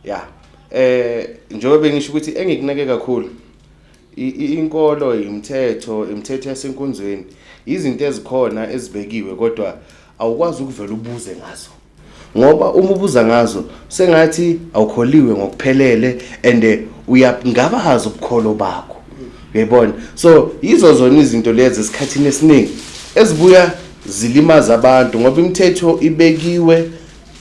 Ya, njengoba bengisho ukuthi engikunake kakhulu inkolo, imithetho, imithetho yasenkonzweni, izinto ezikhona ezibekiwe, kodwa awukwazi ukuvela ubuze ngazo, ngoba uma ubuza ngazo sengathi awukholiwe ngokuphelele and uyangabazi ubukholo bakho, uyayibona? So yizo zona izinto lezi esikhathini esiningi ezibuya zilimaza abantu, ngoba imithetho ibekiwe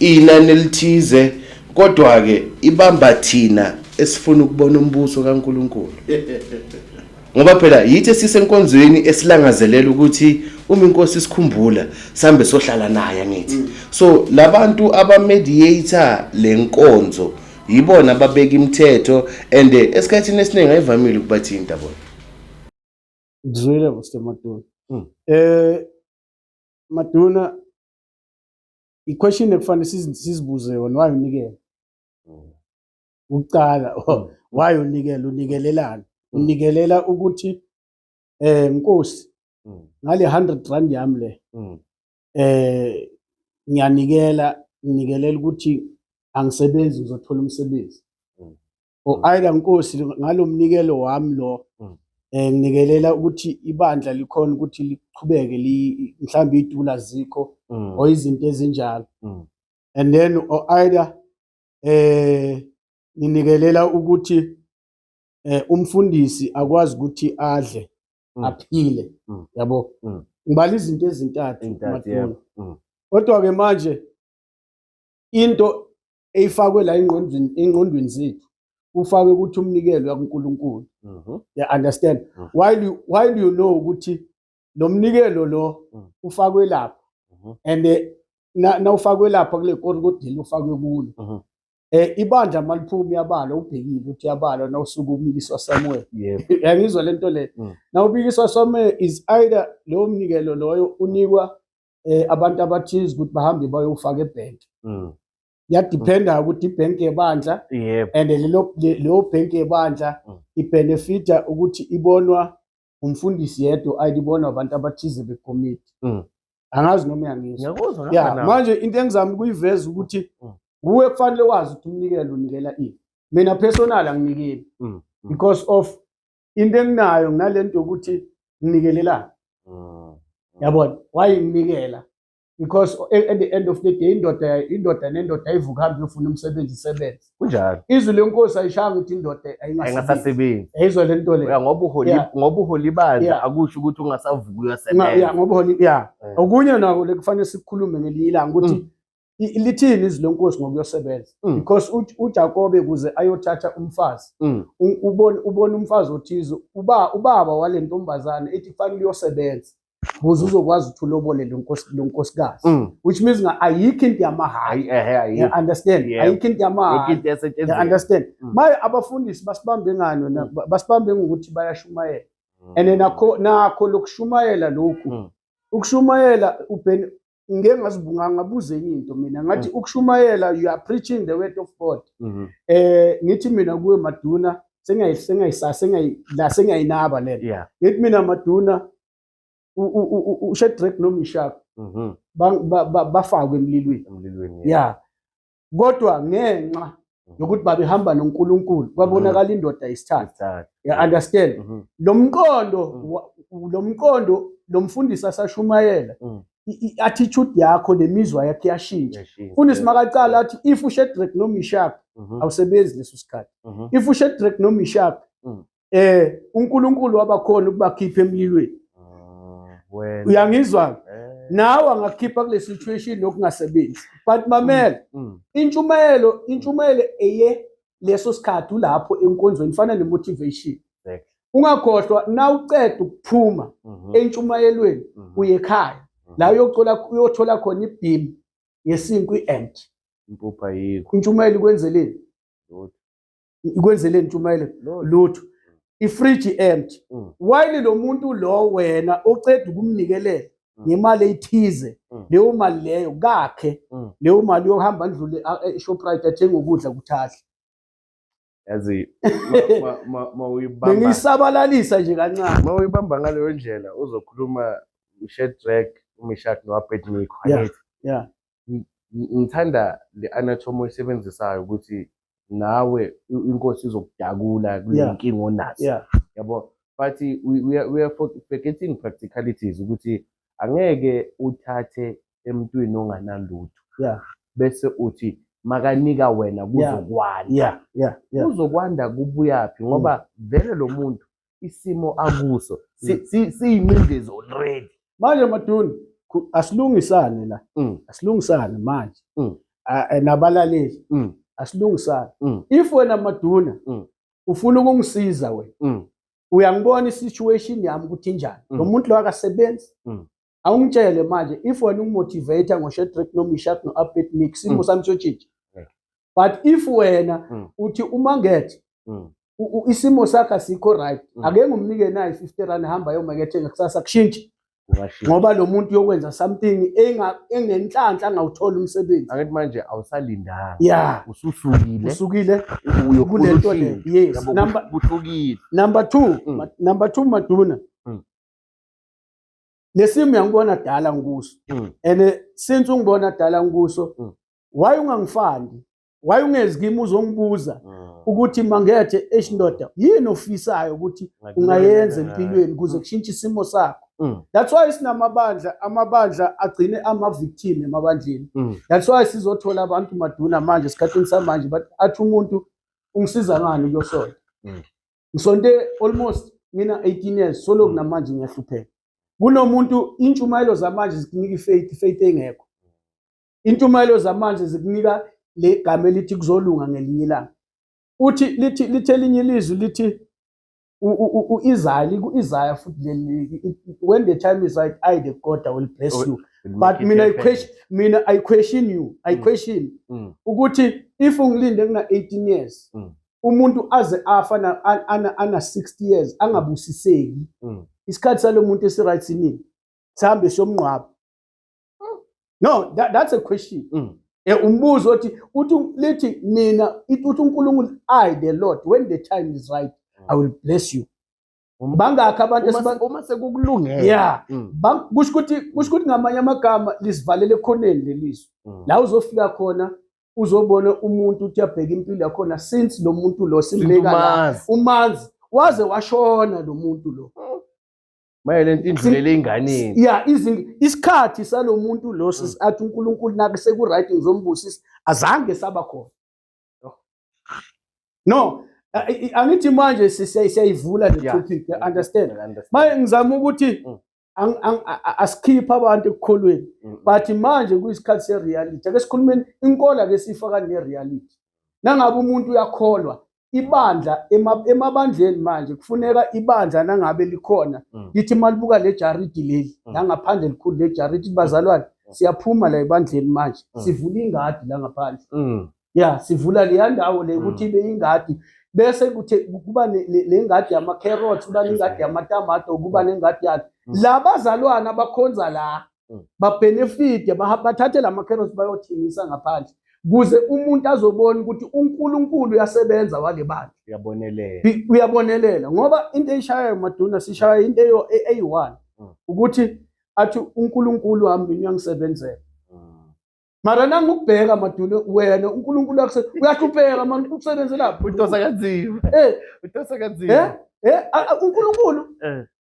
inani elithize, kodwa-ke ibamba thina esifuna ukubona umbuso kaNkulunkulu, ngoba phela yithi esisenkonzweni esilangazelela ukuthi uma inkosi isikhumbula sihambe sohlala naye, angithi? So labantu aba-mediator lenkonzo yibona ababeka imithetho, and esikhathini esiningi ayivamile ukubathinta bona. Ngizwile, Mr Maduna. Maduna, i-question ekufanele sizibuze yona, why unikela? Ukucala, why unikela? Unikelelani? Unikelela ukuthi Nkosi, ngale R100 yami le, ngiyanikela, nginikelela ukuthi angisebenzi, ngizothola umsebenzi, or either, Nkosi, ngalomnikelo wami lo, nginikelela ukuthi ibandla likhona ukuthi liqhubeke, li mhlawumbe izitulo zikho or izinto ezinjalo, and then or either nginikelela ukuthi umfundisi akwazi ukuthi adle, aphile, yabo? Ngibala izinto ezintathu, Intathu, Maduna. yebo. Kodwa ke manje into eyifakwe la engqondweni zethu, ufake ukuthi umnikelo yakuNkulunkulu, you understand? While you know ukuthi lo mnikelo lo ufakwe lapha, and na ufakwe lapha kule korikodile ufakwe kulo, ibandla maliphuma uyabalwa, ubhekile ukuthi uyabalwa nawusuke umikiswa somewhere. Uyangizwa lento le? Nawubikiswa somewhere, is either lowo mnikelo loyo unikwa abantu abathize ukuthi bahambe bayofaka ebhenki. Kuyadiphenda ukuthi ibhenki yebandla, and leyo bhenki yebandla ibenefita ukuthi ibonwa umfundisi yedwa, ayibonwa abantu abathize bekomiti. Angazi noma uyangizwa. Ngiyakuzwa. Ya. Ngihamba nawe. Manje into engizama ukuyiveza ukuthi kuwe kufanele wazi ukuthi umnikelo unikela ini. Mina personal anginikeli because of into enginayo, nginalento yokuthi nginikelelani. Yabona why nginikela? Because at the end of the day, indoda nendoda ayivuka hambe uyofuna umsebenzi, isebenze. Izwi lenkosi ayishanga ukuthi indoda ayingasebenzi. Ayingasasebenzi. Yayizwa le nto le? Ya, ngoba uholi ngoba uhola ibandla, akusho ukuthi ungasavuka uyosebenza. Ngoba ya. Okunye nako lekufanele sikukhulume ngelinye ilanga ukuthi lithini izwi lenkosi ngokuyosebenza, because uJakobe kuze ayothatha umfazi, ubona umfazi othize, uba ubaba wale ntombazane ethi kufanele uyosebenza ukuze uzokwazi ukuthi ulobole lo nkosikazi, which means nga ayikho into yamahhala. Hayi, ehe, ayikho. You understand? Yebo. Ayikho into yamahhala. Yonke into You esetshenziswa. understand? Maye abafundisi basibambe ngani wena? Basibambe ngokuthi bayashumayela, and nakho lokushumayela lokhu, ukushumayela ubhen ngeke ngazibunga, ngabuza enye into mina, ngathi ukushumayela, you are preaching the word of God. Ngithi mina kuwe Maduna, sengiyayisa sengiyayi la sengiyayinaba lento. Ngithi mina Maduna, uShadrach noMeshach bafakwe emlilweni. Emlilweni. Ya, kodwa ngenxa yokuthi babehamba noNkulunkulu, kwabonakala indoda isithathu. Isithathu. You understand? Lo mqondo lo mqondo lo mfundisi asashumayela, i-attitude yakho nemizwa yakho iyashintsha. Iyashintsha. Mfundisi makacala athi if uShadrach noMeshach, awusebenzi leso sikhathi. If uShadrach noMeshach, uNkulunkulu wabakhona ukubakhipha emlilweni. Wena. Uyangizwa? Eh. Nawe angakhipha kule situation yokungasebenzi, but mamela, intshumayelo eye leso sikhathi ulapho enkonzweni ifana ne-motivation. Ungakhohlwa, na uceda ukuphuma entshumayelweni, uye ekhaya la uyothola khona ibhim yesinkwa i-empty. Impupha yikho. Intshumayelo ikwenzeleni? Lutho. Ikwenzeleni intshumayelo? Lutho. Lutho. Ifriji empty, while lo muntu lo wena oceda ukumnikelela ngemali ethize, leyo mali leyo kakhe, leyo mali yokuhamba ndlule eShoprite athenga ukudla kuthadle. Yazi, ma uyibamba Bengiyisabalalisa nje kancane. Ma uyibamba ngaleyo ndlela uzokhuluma uShadrach, uMeshach noAbednego. Angithi? Yeah. Ngithanda le anatomy oyisebenzisayo ukuthi Nawe inkosi izokudakula kule nkinga onazo, yabo, but we are forgetting practicalities, ukuthi angeke uthathe emntwini onganalutho bese uthi makanika wena kuzokwanda. Kuzokwanda kubuyaphi? Ngoba vele lo muntu isimo akuso siyingcindezi already. Manje Maduna, asilungisane la. Asilungisane manje. Nabalaleli, asilungisane. If wena Maduna ufuna ukungisiza wena, uyangibona i-situation yami ukuthi injani. Lo muntu lo akasebenzi. Awungitshele manje, if wena ungimotivate ngoShadrach noMeshach no-Abednego, isimo sami siyotshintsha. But if wena uthi uMangethe isimo sakhe asikho right, ake ngumnike naye R50, hamba ayomakethe kusasa, kushintshe. Kungashintsha. Ngoba lo muntu uyokwenza something engenhlanhla angawuthola umsebenzi. Angithi manje awusalindanga, ususukile, usukile uyofuna kulento le. ushintsho. Yes. Yabo, kuhlukile. Number 2, number 2 Maduna, lesimo uyangibona dala ngikuso, and since ungibona dala ngikuso, why ungangifandi? Why ungezi kimi uzongibuza ukuthi, "Mangethe, eshindoda, yini ofisayo ukuthi ungayenza empilweni ukuze kushintshe isimo sakho?" That's why sinamabandla, amabandla agcine ama-victim emabandleni. That's why sizothola abantu, Maduna, manje esikhathini samanje, but athi umuntu, "Ungisiza ngani ukuyosonta? Ngisonte almost mina 18 years, solo namanje ngiyahlupheka." Kunomuntu, intshumayelo zamanje zikunika ifaith, ifaith engekho. Intshumayelo zamanje zikunika le gama elithi kuzolunga ngelinye ilanga. Uthi lithi lithe elinye ilizwi lithi u-Isaiah, ku-Isaiah futhi leli, "When the time is right, I the God, I will bless you." Will But make it mina I happen. question, mina I question you, I question ukuthi if ungilinde kuna 18 years, umuntu aze afa ana 60 years angabusiseki, isikhathi salo muntu esi-right sinini? Sihambe siyomngcwaba? No, that's a question. Umbuzo othi uthi lithi mina uthi uNkulunkulu, "I the Lord, when the time is right, I will bless you." Bangakhi abantu Uma sekukulungele. Kusho ukuthi ngamanye amagama lisivalele ekhoneni lelizwe, la uzofika khona uzobona umuntu uthi uyabheka impilo yakhona since lo muntu lo simbeka la, Umazi. umazi waze washona lo muntu lo. Manje lento indlulele enganeni. Ya, isikhathi salo muntu lo athi uNkulunkulu nake seku-right ngizombusisa, azange saba khona. No, angithi manje siyayivula le topic, you understand? I understand. Manje ngizama ukuthi asikhiphe abantu ekukholweni, but manje kuyisikhathi se-reality. Ake sikhulumeni inkolo, ake siyifaka ne-reality. Nangabe umuntu uyakholwa ibandla, emabandleni manje kufuneka ibandla nangabe likhona lithi malibuka le jaridi leli la ngaphandle likhulu le jaridi, bazalwane, siyaphuma la ebandleni manje, sivula ingadi la ngaphandle. Ya, sivula leya ndawo le ukuthi ibe ingadi, bese kuthe kuba nengadi yama-carrots, kuba nengadi yamatamato, kuba nengadi yani la bazalwane abakhonza la babenefite, bathathe la ma-carrots bayothengisa ngaphandle, kuze umuntu azobona ukuthi uNkulunkulu uyasebenza wale bandla. Uyabonelela. Uyabonelela, ngoba into eyishayayo, Maduna, sishaya into eyi-one, ukuthi athi uNkulunkulu wami mina uyangisebenzela. Mara nangukubheka, Maduna, wena uNkulunkulu uyahlupheka mani, ukusebenzelaphi? Udosa kanzima. Udosa kanzima. uNkulunkulu,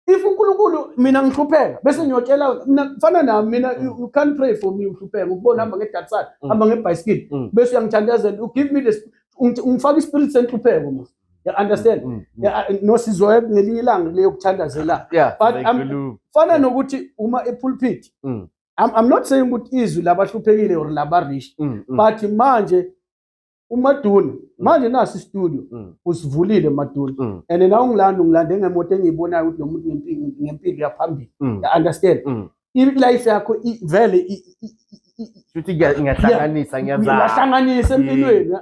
if uNkulunkulu mina ngihlupheka bese ngiyotshela mina, fana nami mina, you can't pray for me uhlupheka, ukubona hamba ngeDatsun, hamba ngebhayisikili, bese uyangithandazela, you give me this, ungifaka ispirit senhlupheko mos, you understand? Yeah, no, sizoya ngelinye ilanga leyo kuthandazela. But fana nokuthi uma epulpit, I'm not saying ukuthi izwi labahluphekile or labarich, but manje uMaduna, manje nasi istudio, usivulile, Maduna, and na ungilanda, ungilande ngemoto engiyibonayo ukuthi lo muntu ngempilo yaphambili, you understand? I-life yakho vele Futhi ngiyahlanganisa, ngiyazama. Uyahlanganisa empilweni,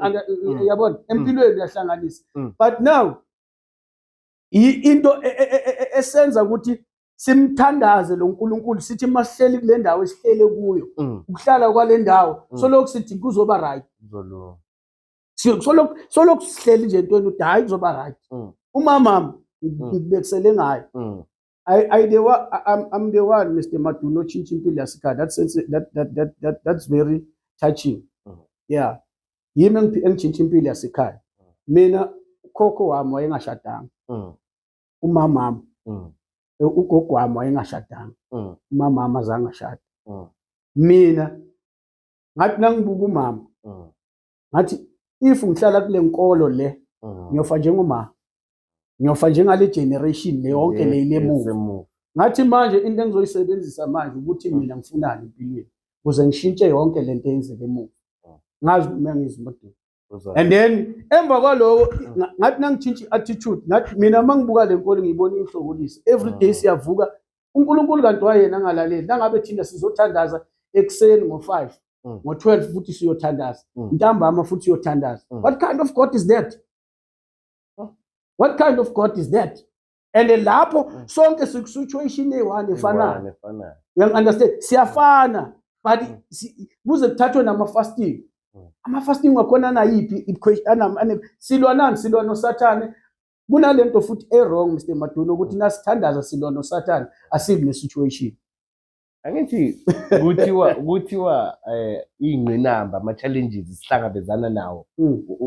yabona, empilweni uyahlanganisa. But now into esenza ukuthi simthandaze lo nkulunkulu, sithi masihleli kule ndawo esihlele kuyo, ukuhlala kwale ndawo, solokhu sithi kuzoba right. Kuzolunga. Solokhu sihleli nje entweni uthi hayi, kuzoba right. Umamami ngibekisele ngayo. I, I the one, I'm, I'm the one, Mr. Maduno, otshintsha impilo yasekhaya. That's that, that, that, that, that's very touching. Yeah. Yimi engitshintsha impilo yasekhaya. Mina ukhokho wami wayengashadanga, umamami, ugogo wami wayengashadanga, umamami azange ashade. Mina ngathi nangibuka umama, ngathi if ngihlala kule nkolo le, ngiyofa njengoma, ngiyofa njengale generation le yonke le ilemuva. Esemuva. Ngathi manje into engizoyisebenzisa manje ukuthi mina ngifunani empilweni ukuze ngishintshe yonke lento eyenzeka emuva. Ngazi uma ngizimodini. And then emva kwaloko ngathi nangitshintsha i-attitude, ngathi mina uma ngibuka le nkolo ngiyibona inhlokolisa every day. Siyavuka, uNkulunkulu kanti wayena angalaleli nangabe thina sizothandaza ekuseni ngo-5, ngo-12 futhi siyothandaza, ntambama futhi siyothandaza. What kind of God is that? What kind of God is that? And lapho sonke siku-situation eyi-one efanayo. Efanayo. Uyangi-understand? Siyafana, but kuze kuthathwe nama-fasting. Ama-fasting wakhona anayiphi silwa nani? Silwa noSathane. Kunalento futhi e-wrong, Mr Maduna, ukuthi nasithandaza silwa noSathane, asibi ne-situation. Angithi kuthiwa ingqinamba, ama-challenges sihlangabezana nawo,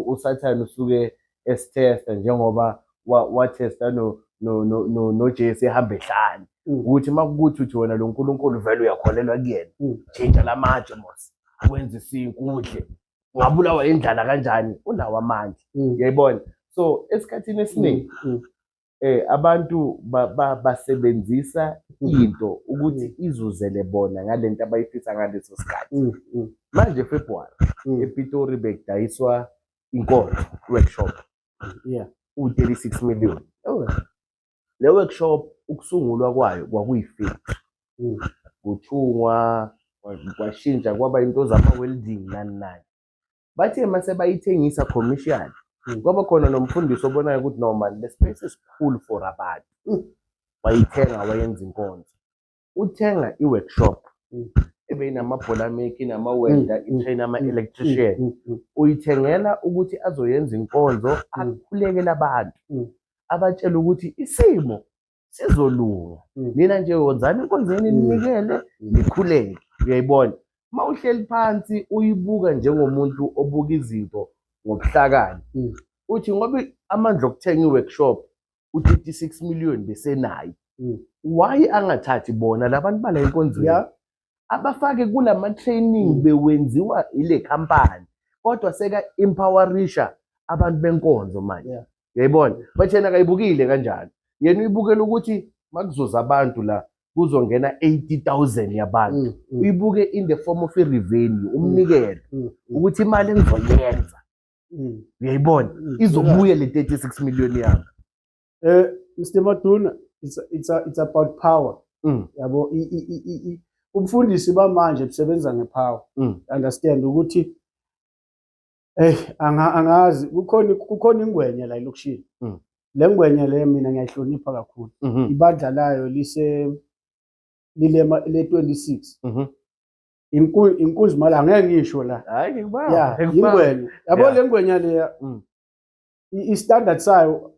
uSathane usuke esitesta njengoba wathesta no noJesu ehamba ehlane, ukuthi makukuthi uthi wena lo nkulunkulu vele uyakholelwa kuyena, tshintsha lamatshe mos, wenze isinkwa udle, ungabulawa indlala kanjani, unawo amandla. Uyayibona? So esikhathini esiningi abantu basebenzisa into ukuthi izuzele bona ngalento abayifisa ngaleso sikhathi. Manje February, ePitori bekudayiswa inkonzo, workshop, u-36 million. Le workshop ukusungulwa kwayo kwakuyi-factory, kuthungwa, kwashintsha kwaba into zama-welding, nani nani. Bathe mase bayithengisa commercial, kwaba khona nomfundisi obonayo ukuthi no man, le space is cool for abantu. Wayithenga, wayenza inkonzo, uthenga i-workshop ebeyinamabhola maker, inama-welder, i-train ama-electrician. Uyithengela ukuthi azoyenza inkonzo, akhulekele abantu, abatshela ukuthi isimo sizolunga, nina nje wenzani inkonzo yenu, ninikele, nikhuleke. Uyayibona, uma uhleli phansi uyibuka njengomuntu obuka izinto ngobuhlakani, uthi ngoba amandla okuthenga i-workshop u-36 million besenayo, why angathathi bona labantu bala enkonzweni, abafake kulama training bewenziwa ile company, kodwa seka empowerisha abantu benkonzo manje? Uyayibona? But yena akayibukile kanjalo. Yena uyibukela ukuthi makuzoza abantu la, kuzongena 80,000 yabantu. Uyibuke in the form of i-revenue, umnikelo, ukuthi imali engizoyenza, uyayibona, izobuya le 36 million yami. Mr Maduna, it's about power. Yabo, ubufundisi bamanje busebenza ngepower. Understand ukuthi angazi, kukhona ingwenya la elokishini. Le ngwenya le mina ngiyayihlonipha kakhulu. Ibandla layo lise lilema le 26. Inkunzi mala angeke ngisho la. Hayi, ngikubamba. Ya, Ngikubamba. ingwenya. Yabo, le ngwenya leya, i-standard sayo,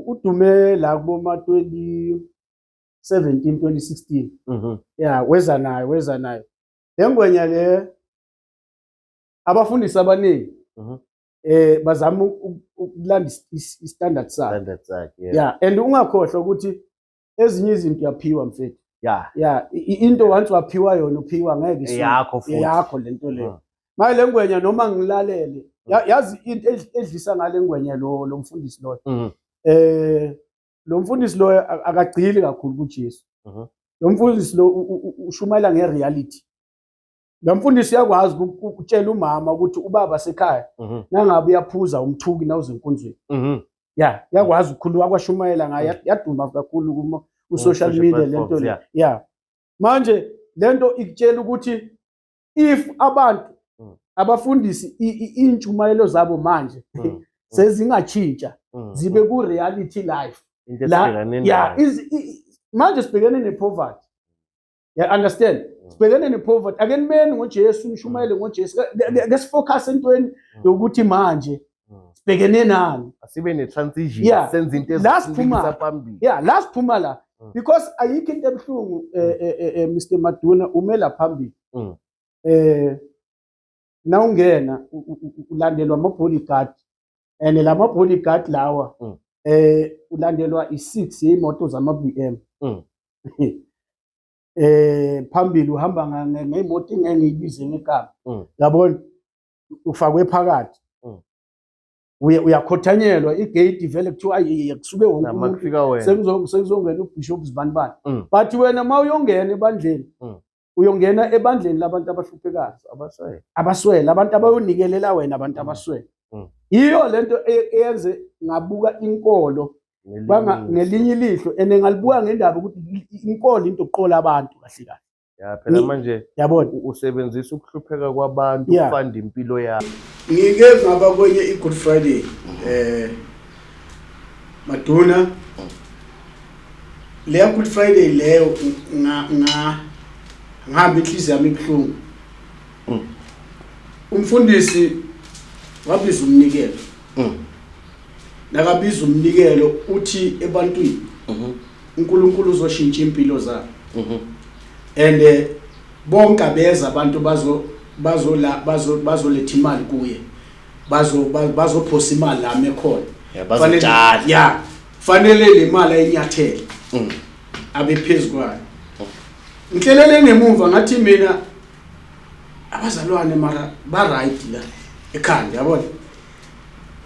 udume la kuboma 2017, 2016. Ya, weza nayo, weza nayo. Le ngwenya le, abafundisi abaningi bazama ukulanda i-standard sayo. Standard sakhe, yeah. Yeah, and ungakhohlwa ukuthi ezinye izinto uyaphiwa, mfethu. Yeah, into once waphiwa yona, uphiwa, ngeke isuke. Eyakho futhi. Eyakho lento leyo. Manje le ngwenya, noma ngilalele, yazi into edlisa ngale ngwenya, lo mfundisi loyo, lo mfundisi lo akagcili kakhulu kuJesu. Lo mfundisi lo ushumayela ngereality. Lo mfundisi uyakwazi ukutshela umama ukuthi ubaba sekhaya nangabe uyaphuza, umthuki nawuze enkonzweni. Ya, uyakwazi ukukhuluma, kwashumayela ngayo, yaduma kakhulu kuma ku-social social media lento platforms, le. Yeah. Yeah, manje lento ikutshela ukuthi if abantu, abafundisi, intshumayelo zabo manje sezingatshintsha, zibe ku-reality life Into la. esibhekane Ya. nayo. Manje sibhekene ne-poverty, ya, understand? Sibhekene ne-poverty. Ake nimeni ngoJesu, nishumayele ngoJesu. Ke sifocus entweni yokuthi manje sibhekene nani. Asibe ne-transition, senze into La ezisibekisa siphuma. phambili. Ya, la siphuma la, because ayikho into ebuhlungu, Mr Maduna, ume la phambili. Nawungena ulandelwa ama-bodyguard and la ma-bodyguard lawa ulandelwa i-six yey'moto zama-BM. Phambili uhamba ngey'moto engeke ngiyibize ngegama. Yabona, ufakwe phakathi. Uyakhothanyelwa igate, vele kuthiwa ayi, kusuke wonke Nama umuntu kufika wena. Sekuzongena ubishop zibanibani. But wena uma uyongena ebandleni, uyongena ebandleni labantu abahluphekayo, Abaswele. Abaswele, abantu abayonikelela wena, abantu abaswele. Yiyo lento eyenze ngabuka inkolo Ngelinye ngelinye ilihlo and ngalibuka ngendaba ukuthi inkolo into yokuqola abantu kahle kahle. Ya, phela manje Yabona. Usebenzisa ukuhlupheka kwabantu ukufanda impilo yakho. Ngike ngaba kwenye i-Good Friday, Maduna. Leya Good Friday leyo nga nga ngihamba inhliziyo yami ibuhlungu. Umfundisi wabiza umnikelo. Nakabiza umnikelo uthi ebantwini uNkulunkulu uzoshintsha impilo zabo. And bonke abeza abantu bazo bazola bazo bazoletha imali kuye. Bazophosa imali la ekhona. Yeah, bazotshala. Ya, fanele le mali ayinyathele. Abe phezulu kwayo. Ngihlelele ngemuva ngathi mina abazalwane mara ba right la ekhanda, yabona.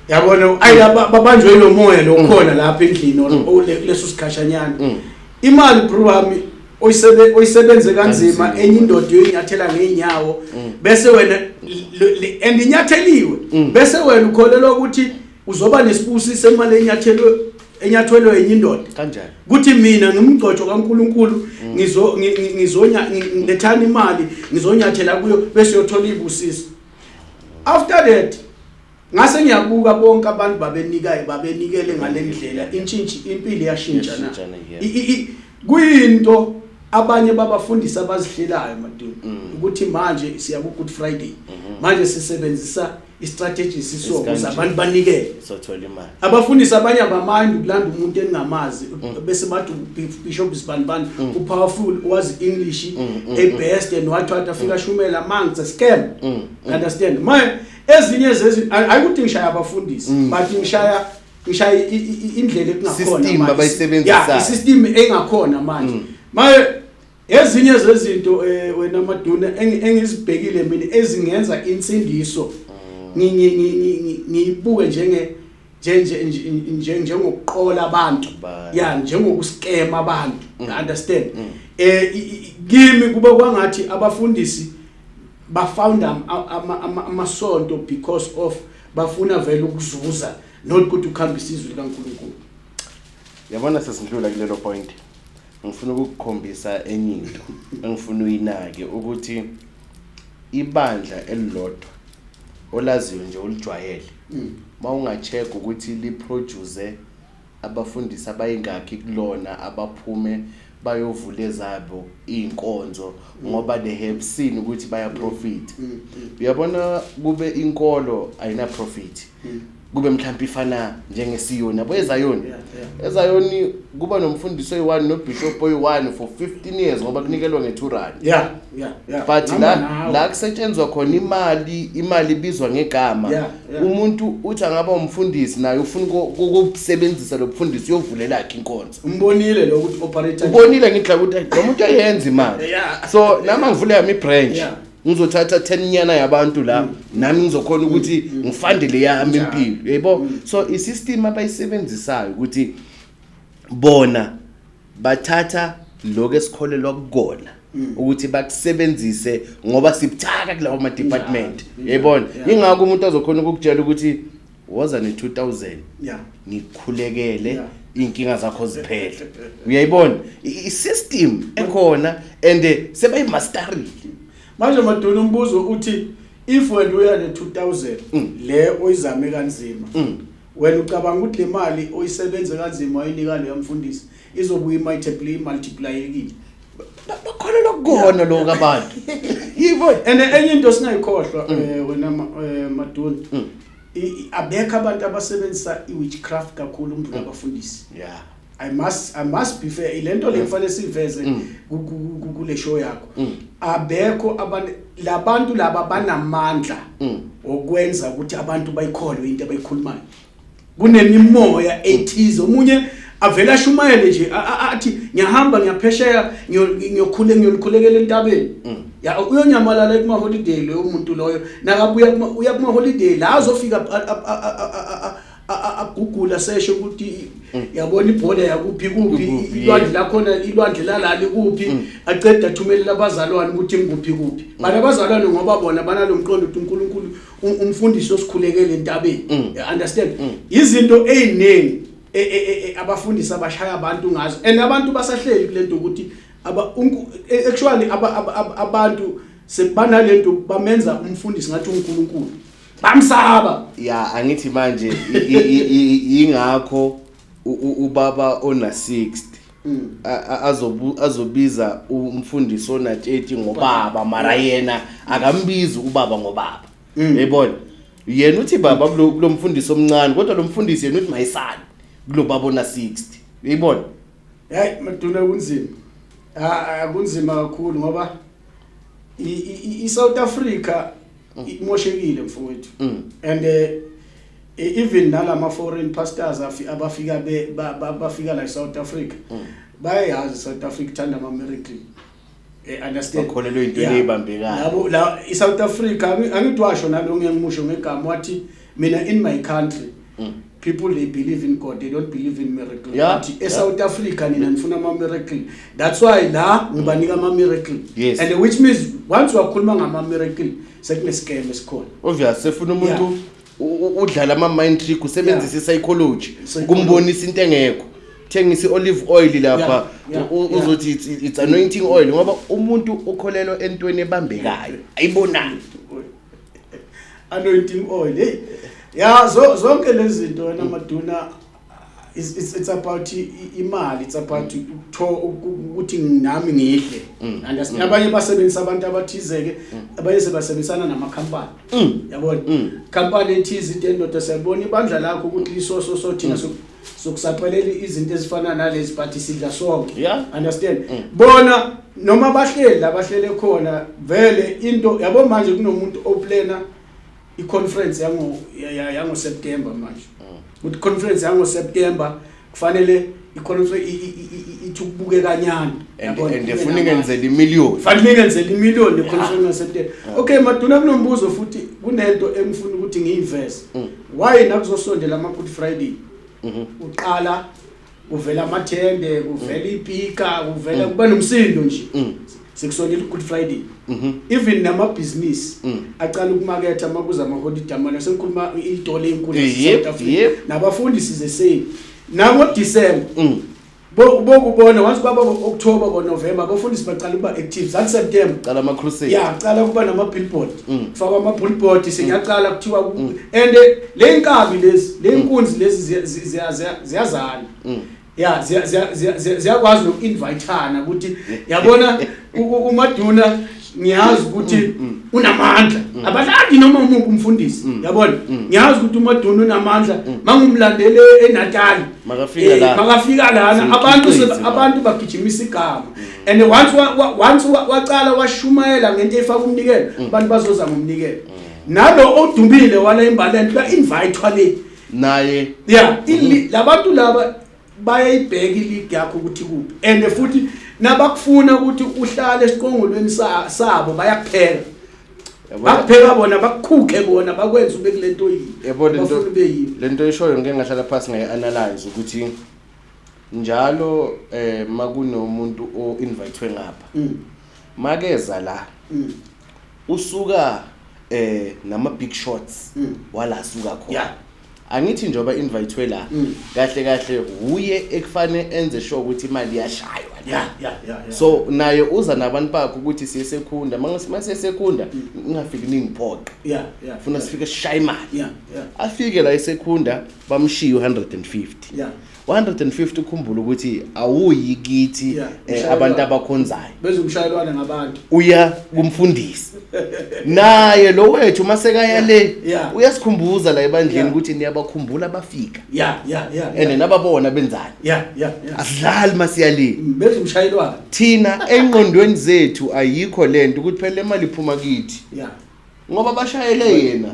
Yabona, ayi, babanjwe lo moya lo khona lapha endlini or leso sikhashanyana. Imali, bro wami, oyisebenze kanzima, Kanzima. enye indoda uyinyathela ngeenyawo bese wena and inyatheliwe, bese wena ukholelwa ukuthi uzoba nesibusiso semali enyathelwe enye indoda. Kanjani? Kuthi mina ngimgcotsho kaNkuluNkulu, ngizo ngizonya ngilethana imali, ngizonyathela kuyo bese uyothola ibusiso. After that ngase ngiyabuka bonke abantu babenika, babenikele ngalendlela, intshintshi impilo iyashintsha na? Iyashintsha na, yeah. Kuyinto abanye babafundisi abazihlelayo, Maduna, ukuthi manje siya ku Good Friday, manje sisebenzisa istrategy siso ukuze Esikanje. abantu banikele. Sothola imali. Abafundisi abanye abamind ukulanda umuntu engingamazi bese bathi Bishop Sibanibani upowerful, wazi English a best and what what, afika shumela among a scam. Understand? Maye ezinye zezi ayikuthi ngishaya abafundisi, but ngishaya indlela ekungakhona System manje. abayisebenzisayo. Yeah, isystem engakhona manje. Maye ezinye zezinto, wena Maduna, engizibhekile mina ezingenza insindiso ngiyibuke njenge nje nje njengokuqola abantu, Abantu. ya, njengokuskema abantu, understand? Kimi kuba kwangathi abafundisi bafounda amasonto because of bafuna vele ukuzuza, not ukuthi ukuhambisa izwi likaNkulunkulu. Yabona, sesindlula kulelo point, ngifuna ukukukhombisa enye into engifuna uyinake, ukuthi ibandla elilodwa olaziyo nje olijwayele, mawungacheck ukuthi liproduce abafundisi abayingakhi kulona abaphume bayovula ezabo iy'nkonzo ngoba they have seen ukuthi baya-profit. Uyabona, kube inkolo ayina profit, kube mhlawumbe ifana njengesiyoni, yabo, ezayoni. Ezayoni kuba nomfundisi oyi-one nobishop oyi-one for 15 years ngoba kunikelwa nge-2 rand. yeah yeah yeah But Hamba la nawe. la kusetshenzwa khona imali, imali ibizwa ngegama. Umuntu uthi angaba umfundisi naye ufuna ukusebenzisa lo mfundisi uyovulela yakhe inkonzo. Umbonile lo ukuthi operator. Ubonile ngidla ukuthi lo muntu uyayenza imali. So nami angivule yami ibranch, ngizothatha 10 nyana yabantu la, nami ngizokhona ukuthi ngifandele yami impilo, yebo. So isystem abayisebenzisayo ukuthi bona bathatha lokho esikholelwa kukona ukuthi bakusebenzise ngoba sibuthaka kulawo ma department, yayibona. Ingakho umuntu azokhona ukukutshela ukuthi woza ne-2000 ngikukhulekele, iy'nkinga zakho ziphele, uyayibona. I-system ekhona and sebayimasterile. Manje Maduna, umbuzo uthi if wena uya ne 2000 le oyizame kanzima, wena ucabanga ukuthi le mali oyisebenze kanzima oyinika leyo mfundisi izobuya imultiplyekile? Bakholelwa kukona lokho abantu, yibona. And enye into singayikhohlwa, wena Maduna, abekho abantu abasebenzisa i-witchcraft kakhulu umdlula abafundisi. I must be fair, ilento le kufanele siveze kule show yakho. Abekho abantu, labantu laba banamandla okwenza ukuthi abantu bayikholwe into abayikhulumayo. Kunemimoya ethize, omunye avela ashumayele nje, athi ngiyahamba ngiyaphesheya, ngiyokhule, ngiyolikhulekela entabeni ya, uyonyamalala kuma holiday loyo muntu loyo. Nakabuya uya kuma holiday la, azofika agugula sesho ukuthi yabona ibhola yakuphi kuphi, Kuphi, ilwandle lakhona, ilwandle lalali kuphi, aceda athumelela abazalwane ukuthi ngikuphi kuphi. Bana abazalwane, ngoba bona banalo mqondo ukuthi uNkulunkulu umfundisi osikhulekele entabeni. You understand? Izinto eziningi abafundisi abashaya abantu ngazo, and abantu basahleli kulento ukuthi actually abantu sebanalento, bamenza umfundisi ngathi uNkulunkulu, bamsaba. Ya, angithi manje ingakho ubaba ona 60 azobiza umfundisi ona 30 ngobaba, mara yena akambizi ubaba ngobaba. Uyayibona, yena uthi baba kulo mfundisi omncane, kodwa lo mfundisi yena uthi my son kulo baba ona 60, uyayibona? Hayi maduna, kunzima. Ah, kunzima kakhulu ngoba i-South Africa imoshekile, mfowethu. And even nalama foreign pastors abafika bafika la eSouth Africa, bayayazi South Africa ithanda ama miracle. Understand? Bakholelwa ey'ntweni ey'bambekayo. Labo la iSouth Africa, angithi washo nalo, ngiyamusho ngegama, wathi mina in my country people, they believe in God, they don't believe in miracle. But eSouth Africa nina nifuna ama miracle, that's why la ngibanika ama miracle. And which means once wakhuluma ngama miracle, sekune scam esikhona. Obvious, sefuna umuntu udlala ama mind trick, usebenzisa psychology Psychology. kumbonisa into engekho, thengisa i-olive oil lapha, uzothi it's anointing oil, ngoba umuntu ukholelwa entweni ebambekayo ayibonayo. Anointing oil, hey, ya, zonke lezi zinto wena maduna, it's about imali, it's about ukuthi nami ngidle, understand? Abanye basebenzisa abantu abathize-ke, abanye sebasebenzisana namakhampani, yabona, company ethize into endoda, siyabona ibandla lakho ukuthi lisoso, so thina sokusaphelela izinto ezifana nalezi, but sidla sonke. Understand? Bona noma bahleli la bahlele khona vele into yabo. Manje kunomuntu oplana i-conference yango September manje, ukuthi conference yango September kufanele i-conference ithi ukubuke kanyana. And Yabona, efuna ingenzela imillion. Fanele ingenzele imillion ne-conference ngaSeptember. Okay maduna, kunombuzo futhi, kunento engifuna ukuthi ngiyiveze. Why nakuzosondela ama-Good Friday uqala kuvela amathende, kuvela ipika, kuvela kuba nomsindo nje sekusondela i-Good Friday? Even namabhizinisi aqala ukumaketha makuza ama-holiday amane, sengikhuluma iy'tolo ey'nkulu zase-South Africa. Nabafundisi the same, nango-December bokubona once kwaba October, ko-November, abafundisi baqala ukuba active zathi September. Cala ama crusade. Ya, cala kuba nama-billboard, kufakwa ama-billboard, sengiyaqala kuthiwa and le nkabi lezi, le nkunzi lezi ziyazana, ya, ziyakwazi noku-invitana ukuthi yabona uMaduna ngiyazi ukuthi unamandla, abalandi noma umuphi umfundisi, yabona, ngiyazi ukuthi uMaduna unamandla, mangumlandele eNatali. Makafika la. Makafika lana abantu Siyikhiqize, man. Abantu bagijimisa igama, and once wacala washumayela ngento efaka umnikelo, abantu bazoza ngomnikelo. Nalo odumile wala imbalento ba-invitwa le. Naye. Ya, labantu laba bayayibheka ileague yakho ukuthi kuphi, and futhi nabakufuna ukuthi uhlale esiqongolweni sabo, bayakupheka. Bakupheka bona, bakukhukhe bona, bakwenza ube kulento yini Yabo lento bafuna ube yini. Lento ishoyo, ngeke ngahlala phansi ngayi-analyze ukuthi njalo makunomuntu o-invitwe ngapha, makeza la, usuka nama big shots wala suka khona. Angithi njengoba invitwe la, kahle kahle uye ekufane enze sure ukuthi imali iyashaywa la. ya ya ya ya. So naye uza nabantu bakhe ukuthi siye sekhunda, mase sekhunda ngingafiki ningiphoqe, ya ya funa sifike sishaye imali. ya ya Afike la esekhunda, bamshiye u150. 150, ukhumbula ukuthi awuyi kithi abantu abakhonzayo. Bezumshayelwane ngabantu. Uya kumfundisi naye lo wethu masekaya le, uyasikhumbuza la ebandleni ukuthi niyabakhumbula bafika and nababona benzani. Asidlali masiya le. Bezumshayelwane. Thina engqondweni zethu ayikho lento ukuthi phela le mali iphuma kithi, ngoba bashayele yena.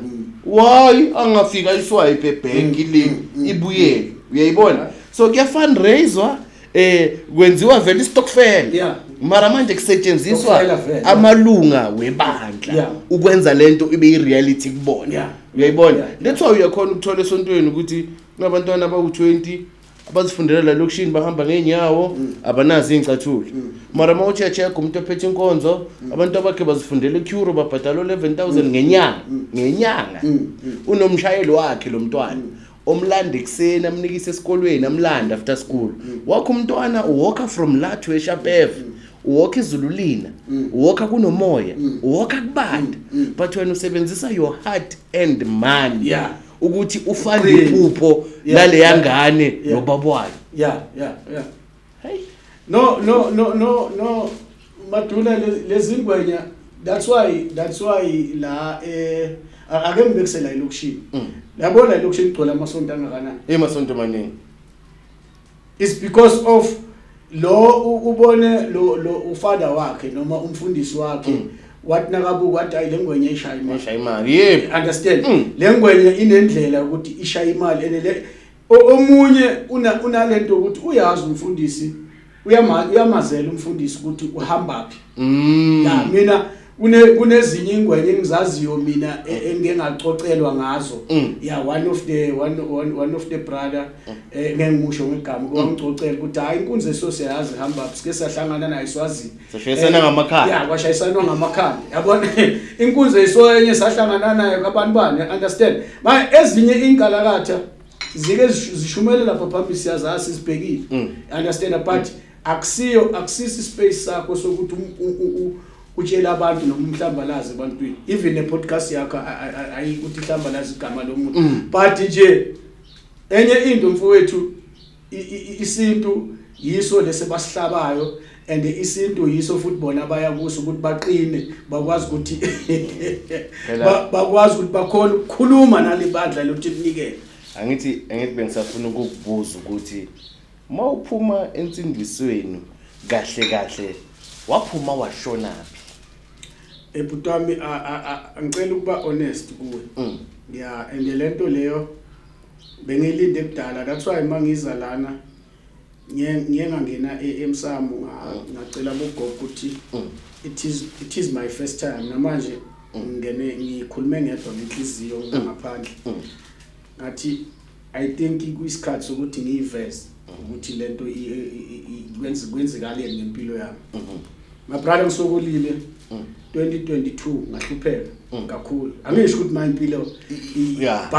Why angafika iswipe ebhenki le ibuyele? Uyayibona? So kuya fundraiswa, kwenziwa vele istokfel, mara manje kusetshenziswa Stokfela vele, yeah. amalunga webandla ukwenza lento ibe i-reality kubona. Uyayibona? That's why uyakhona ukuthola esontweni ukuthi kunabantwana abawu-20 abazifundela la lokishini, bahamba ngeenyawo, abanazo iy'ncathulo, mara uma ucheck umuntu ophethe inkonzo, abantu abakhe bazifundela eCurro, babhadala 11,000 ngenyanga. Unomshayeli wakhe lo mntwana omlanda ekuseni, amnikise esikolweni, amlanda after school. Wakho umntwana uwalka from la to eShapeve, uwalka izululina, uwalka kunomoya, uwalka kubanda, but wena usebenzisa your heart and money ukuthi ufande Uqine. iphupho laleya ngane nobaba wayo. Hey. No, no, no, no, no, Maduna, lezingwenya, that's why la ake ngibekisela elokishini. Yabona, elokishini igcwele amasonto angakanani? Emasonto maningi. It's because of lo ubone lo ufather wakhe noma umfundisi wakhe, wathi nakabuka wathi, "Hayi, lengwenya ishaya imali." Eshaya imali, yebo. Understand? Mm. Lengwenya inendlela ukuthi ishaya imali, and le omunye una unalento ukuthi uyazi umfundisi, uyamazela umfundisi ukuthi uhamba phi. Ya, mina kunezinye ingwenye engizaziyo mina engike ngacocelwa ngazo. Ya, one of the brother, ngeke ngimusho ngegama, kwangicocela ukuthi hayi, inkunzi eso siyazi ihamba phi, sike sahlangana nayo Swazini. Sashayisana ngamakhanda. Ya, kwashayisanwa ngamakhanda, yabona, inkunzi esoyenye sahlangana nayo kabantu bani, understand? Ma ezinye inkalakatha zike zishumele lapha phambili, siyazazi, sizibhekile, understand? But akusiyo, akusisi space sakho sokuthi utshele abantu noma umhlambalaze ebantwini. Even ne-podcast yakho ayikuthi ihlambalaze igama lomuntu, but nje enye into, mfowethu, isintu yiso lesi basihlabayo, and isintu yiso futhi bona baya kuso ukuthi baqine, bakwazi ukuthi bakwazi ukuthi bakhona ukukhuluma nalibandla lokuthi kunikele. Angithi bengisafuna ukukubuza ukuthi mawuphuma ensindisweni, kahle kahle waphuma washonaphi? Ebhuti wami, ngicela ukuba honest kuwe. Yeah, and lento leyo bengilinde kudala. That's why mangiza lana ngiye ngangena emsamo, ngacela bogogo ukuthi it is my first time namanje ngingene ngikhulume ngedwa ngenhliziyo ngaphandle. Ngathi I think kuyisikhathi sokuthi ngiyiveze ukuthi lento kwenzekaleni ngempilo yami. My brother, ngisokolile 2022, ngahlupheka kakhulu. Angisho ukuthi my impilo but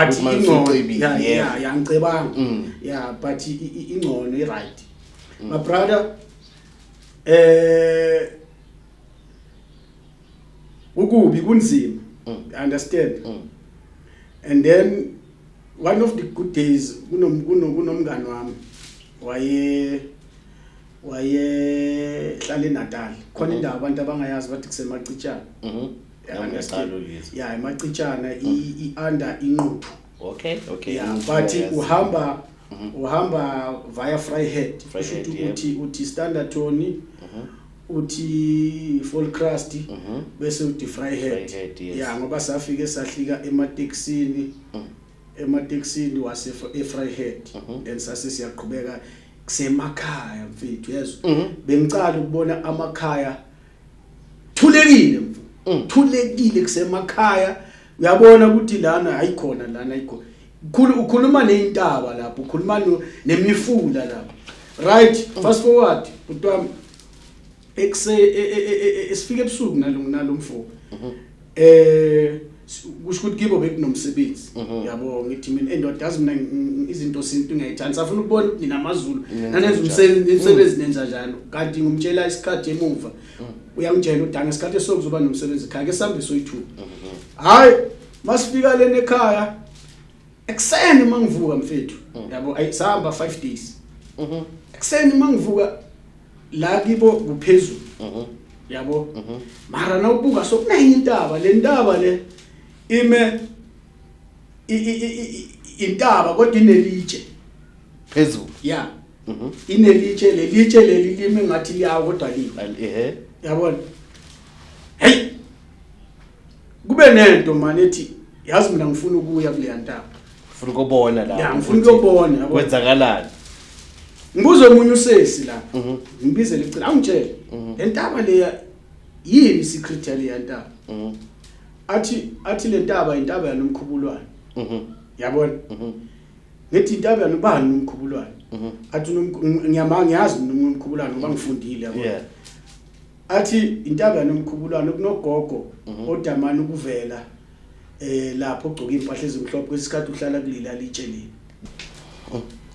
ukuthi manje ingcono. usucebile, Yeah, ngicebanga. Yeah, but ingcono, i-right, my brother. Ukubi kunzima, understand? And then one of the good days kunomngani wami waye hlala eNatal khona, indawo abantu abangayazi, bathi kuseMacitshana. Yeah, Nami understand. ngiyaqala ukuyizwa. Yeah, eMacitshana, i-under iNquthu. Okay. Yeah, but uhamba via Vryheid. Vryheid, Kusho ukuthi uthi Standerton, uthi Volksrust, bese uthi Vryheid. Vryheid, yes. Yeah, ngoba safike sahlika ematekisini wase eVryheid, then sase siyaqhubeka kusemakhaya, mfethu, yezwa. Bengicala ukubona amakhaya thulekile, mfo, thulekile kusemakhaya. Uyabona ukuthi lana ayikhona, lana ayikho. Ukhuluma nezintaba lapho, ukhuluma nemifula lapho, right? Fast forward, bhuti wami, ekuse esifike ebusuku nalo mfo, kusho ukuthi kibo bekunomsebenzi, yabo. Ngithi mina, endoda, yazi mina izinto sintu ngiyayithanda, safuna ukubona ukuthi nina amaZulu Nenza nanenza njani. umsebenzi nenza njani. Kanti ngumtshela isikhathi emuva, uyangitshela udanga isikhathi esokuzoba nomsebenzi ekhaya, ke sihambe soyi-two. Hayi, masifika lena ekhaya ekuseni, mangivuka, mfethu, yabo, ayi, sahamba 5 days. Ekuseni mangivuka la kibo kuphezulu. Yabo? Mara nawubuka so kunenye intaba, le ntaba le ime intaba kodwa inelitshe phezulu. Yeah. Inelitshe, lelitshe leli lime ngathi liyawa kodwa liwe. Ehe. Yabona? Hey. Kube nento manje ethi yazi mina ngifuna ukuya kuleya ntaba. Ufuna ukubona la. Ya, ngifuna ukuyobona, yabo. Kwenzakalani? Ngibuze omunye usesi la. Ngimbize lecela angitshele. Le ntaba leya yini secret yaleya ntaba? Athi le ntaba intaba yanomkhubulwane. Yabona? Ngithi intaba yanobani nomkhubulwane? Athi ngiyama ngiyazi nomkhubulwane ngoba ngifundile yabona. Athi intaba yanomkhubulwane kunogogo odamana ukuvela lapho ogcoka impahla ezimhlophe kwesikhathi uhlala kulila litshe leli.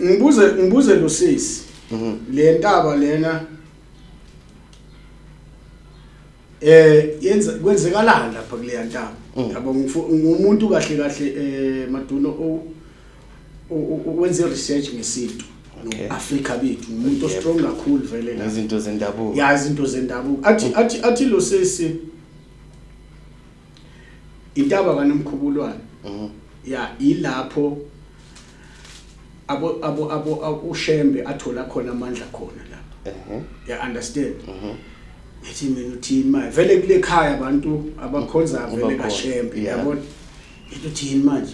Ngibuze lo sisi. Le ntaba lena yenza kwenzekalani lapha kuleya ntaba? Yabo ngumuntu kahle kahle Maduno wenze research ngesintu. Afrika bethu umuntu ostrong kakhulu vele la. Izinto zendabuko. Ya, izinto zendabuko. Athi lo sisi intaba kaNomkhubulwane. Ya, ilapho abo uShembe athola khona amandla khona lapha. Ya understand? Ngithi mina uthini manje? Vele kule khaya abantu abakhonza vele kaShembe, yabona? Ngithi uthini manje?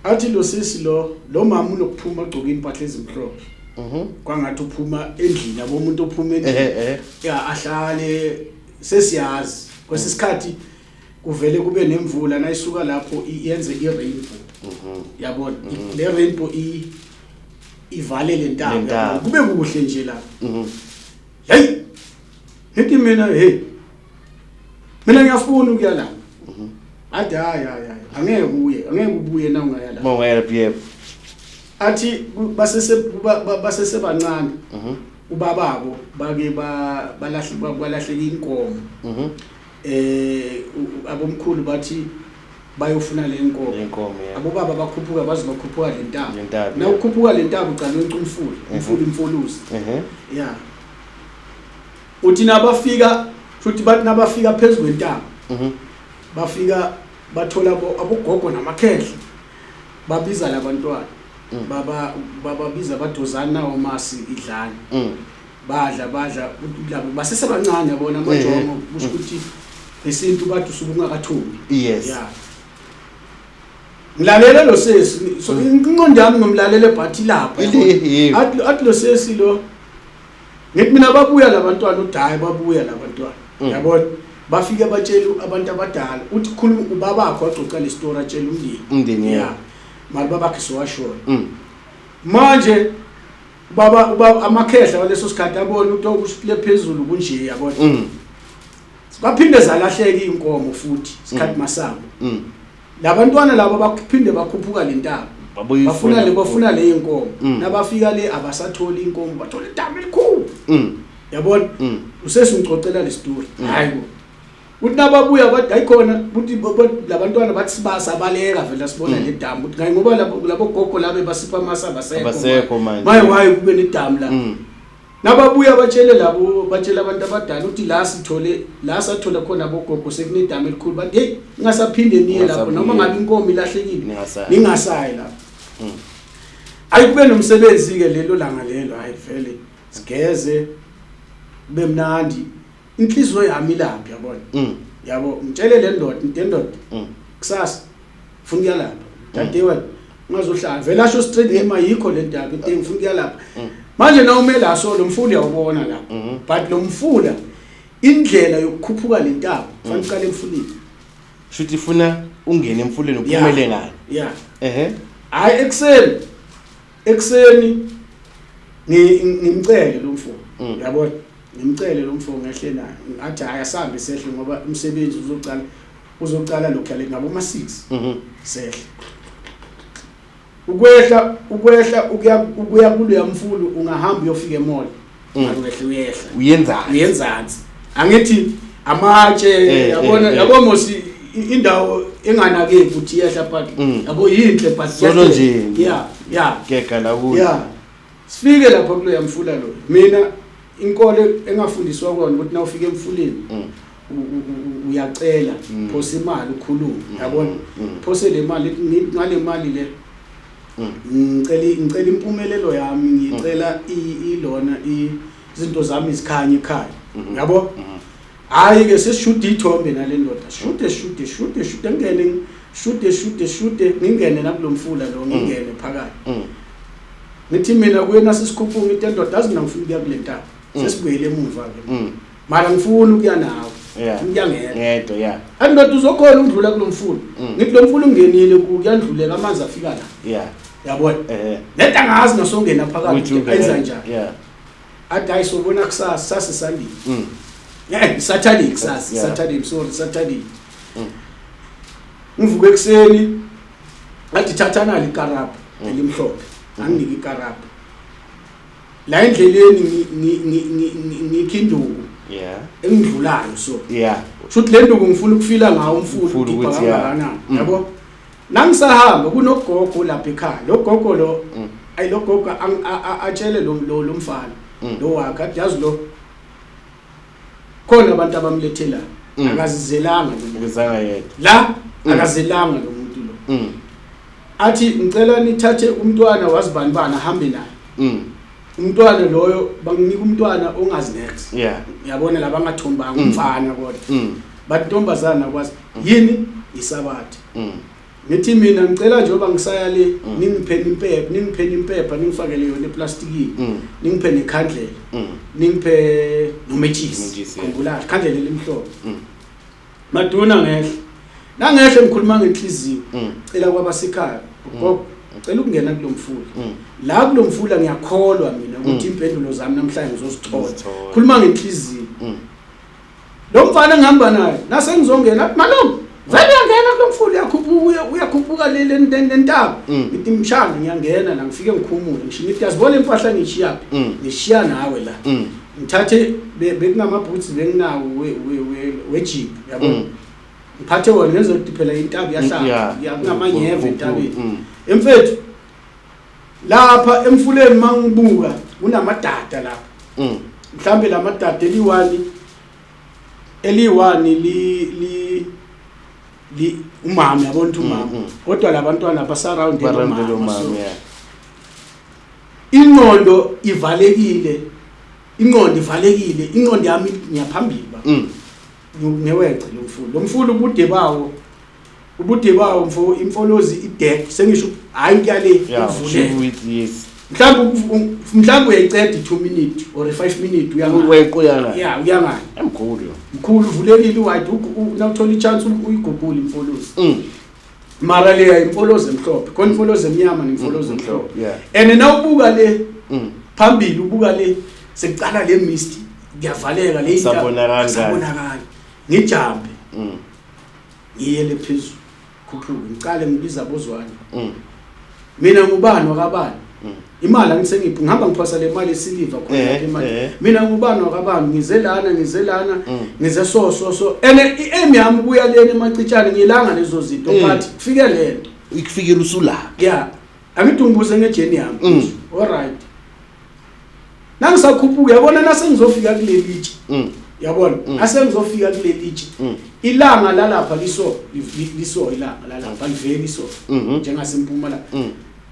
Athi lo sisi lo mama unokuphuma agcoke impahla ezimhlophe. Kwangathi uphuma endlini, yabo umuntu ophuma endlini. Ya, ahlale sesiyazi. Kwesisikhathi kuvele kube nemvula nayisuka lapho yenze i-rainbow. Yabona? Le rainbow ivale le ntaba. Kube kuhle nje lapho. Hey! Ngithi mina hey. Mina ngiyafuna ukuya lapho. Athi hayi hayi hayi angeke uye, angeke ubuye na ungaya lapho. Mawungaya lapho yebo. Athi basesebancane. Ubababo bake balahleka inkomo. Abomkhulu bathi bayofuna le nkomo. Abobaba bakhuphuka baze bakhuphuka le ntaba. Na ukhuphuka le ntaba uqala wenca umfula, umfula imfuluzi. Yeah. Uthi nabafika futhi bathi nabafika phezulu kwentaba. Bafika bathola abogogo namakhehla. Babiza labantwana. Bababiza badozana nawo masi idlana. Badla labo basesebancane yabona amajongo kusho ukuthi isintu bathi usuke ungakathumbi. Yes. Yeah. Ngilalele lo sesi so inqondo yami ngimlalele but lapha. Athi lo sesi lo ngithi mina babuya labantwana udayi babuya labantwana. Yabona? Bafike batshela abantu abadala uthi khuluma ubabakho waxoxa le story atshela umndeni. Yeah. Mali babakhe sowashona. Manje baba amakhehla waleso sikhathi abona ukuthi okushle phezulu kunje yabona. Baphinde zalahleka inkomo futhi isikhathi masango. Labantwana laba baphinde bakhuphuka le ntaba. Bafuna le inkomo. Nabafika le abasatholi inkomo, bathola idamu elikhulu. Yabona? Usesungicocela le story. Hayi bo. Uthi nababuya bathi ayikhona uthi labantwana bathi sibasa baleka vele sibona le damu uthi ngoba labo gogo labe basipha amasa abasekho manje. Maye kube nedamu la. Nababuya batshele labo batshela abantu abadala uthi la sithole la sathola khona abogogo sekunedamu elikhulu bathi hey ningasaphinde niye lapho noma ngabe inkomo ilahlekile ningasayi lapho. Ayi kube nomsebenzi ke lelo langa lelo hayi vele sigeze kube mnandi inhliziyo yami ilapha yabona. Yabo ngitshele le ndoda kusasa ufuna ukuya lapha dadewethu ungazohlala vele asho straight ema yikho le ndaba into engifuna ukuya lapha. Manje na ume la so lo mfula uyawubona la but lo mfula indlela yokukhuphuka le ntaba fanele uqale emfuleni. Shuthi ifuna ungene emfuleni uphumele ngale. Yeah. Hayi ekseni ngimcele lo mfula. Yabona? Ngimcele lo mfula ngehle naye. Ngathi hayi asambe sehle ngoba umsebenzi uzocala lokho le ngabo ma 6. Sehle. Ukwehla ukuya kulo mfulu ungahamba uyofika emall. Awuhle uyehla. Uyenzansi. Angithi amatshe yabona yabo mosi indawo enganakeki ukuthi iyehla but yabo yinhle but solo nje. Yeah, yeah. Kega la kuyo. Yeah. Sifike lapha kuloya mfula lo, mina inkolo engafundiswa kona ukuthi nawufika emfuleni uyacela, phosa imali, ukhulume, yabona, phose le mali, ngale mali le ngicela impumelelo yami, ngicela ilona izinto zami zikhanye ekhaya, yabo. Hayi ke, sesishuda ithombe nale ndoda, shude shude shude shude, ngene, shude shude shude, ngingene nakulomfula lo, ngingene phakathi. Ngithi mina kuyena, sisikhuphuka, ngithi, "Endoda, azi mina ngifuna ukuya kule ntaba." Sesibuyele emuva ke, mara ngifuna ukuya nawe. Ukuya ngedwa. Ngedwa, yeah. Andoda, uzokhona ukudlula kulo mfula? Ngithi lo mfula ungenile, kuyandluleka, amanzi afika la, yabona. Lento angazi nasongena phakathi Ukuthi ungena- enza njani. Athi, "Hayi, sobona kusasa." Sase Sunday, yeah, Saturday kusasa. Saturday, sorry, Saturday. Ngivuke ekuseni, athi, "Thatha nali ikarabha elimhlophe." Anginike ikarabha la endleleni, ngikho induku engidlulayo, so shuthi le nduku ngifuna ukufila ngawo umfula, Umfula udipha ukuthi, yeah. kangakanani, yabo. Nangisahamba kunogogo lapha ekhaya, lo gogo lo, ayi, lo gogo atshele lo mfana lo wakhe, athi, "Yazi lo khona abantu abamlethelayo, akazizelanga lo muntu." Ukuzanga yedwa. La akazelanga lo muntu lo. Athi, "Ngicela nithathe umntwana wazibani bani, ahambe naye." Umntwana loyo, banginika umntwana ongazi next, uyabona, laba angathombanga, umfana kodwa. Bathi ntombazana akwazi yini isabatha. Ngithi mina, "Ngicela njengoba ngisaya le, ningipheni impepha, ningipheni impepha, ningifakele yona eplastikini, ningiphe nekhandlela, ningiphe nometshisi." Nometshisi, yeah. Khumbula ikhandlela elimhlophe. Maduna, ngehle nangehle, ngikhuluma ngenhliziyo, cela kwabasekhaya, "Gogo, ngicela ukungena kulo mfula." La kulo mfula ngiyakholwa mina ukuthi impendulo zami namhlanje ngizozithola. Ngizozithola. Khuluma ngenhliziyo. Lo mfana engihamba naye, nase ngizongena, athi, "Malume, vele uyangena kulo mfula, uyakhuphuka, uyakhuphuka le ntaba." Ngithi, "Mshana, ngiyangena la, ngifike ngikhumule." Ngisho ngithi, "Yazibona impahla ngishiyaphi? Ngishiya nawe la." Ngithathe bekunamaboots benginawo we-jeep, yabona. Ngiphathe wona, ngenza ukuthi phela intaba iyahlala, ya, kunamanyeva entabeni. Emfethu, lapha emfuleni mangibuka kunamadada lapha. Mhlambe lamadada eliyi-one li umama, yabona ukuthi umama, kodwa labantwana basurround Baroundele umama, so umama, yeah. ingqondo ivalekile, ingqondo ivalekile, ingqondo yami ngiyaphambili ba. Ngewece lo mfula, lo mfula ubude bawo mfo, imfolozi ideck, sengisho hayi kuyale ukuvuleka. With yes. Mhlawumbe uyayiceda i-2 minute or i-5 minute, uyangala. Weqo uyangala. Ya, uyangala. Emkhulu yo. Mkhulu, uvulekile, uwide, nawuthola i-chance uyigugule imfolozi. Mara leya imfolozi emhlophe, khona imfolozi emnyama nemfolozi emhlophe. And nawubuka le phambili, ubuka le, sekucala le mist, kuyavaleka le. Kusabonakali kahle. Kusabonakali. Ngijampe, ngiyele phezulu, khuphuke, ngicale ngibiza bozwane. Mina ngubani wakabani? Imali angisengiphi, ngihamba ngiphosa le mali esiliva khona lapha imali. Mina ngubani wakabani, ngize lana, ngize lana, ngize so so so, and i-aim yami kuya lena emacitshane, ngilanga lezo zinto, but kufike lento. Ikufikela usula. Ya, angithi ungibuze ngejourney yami. Alright, nangisakhuphuka, yabona, nasengizofika kuleli litshe, yabona, asengizofika kuleli litshe, ilanga lalapha liso liso, ilanga lalapha liveli so njengasempumalanga.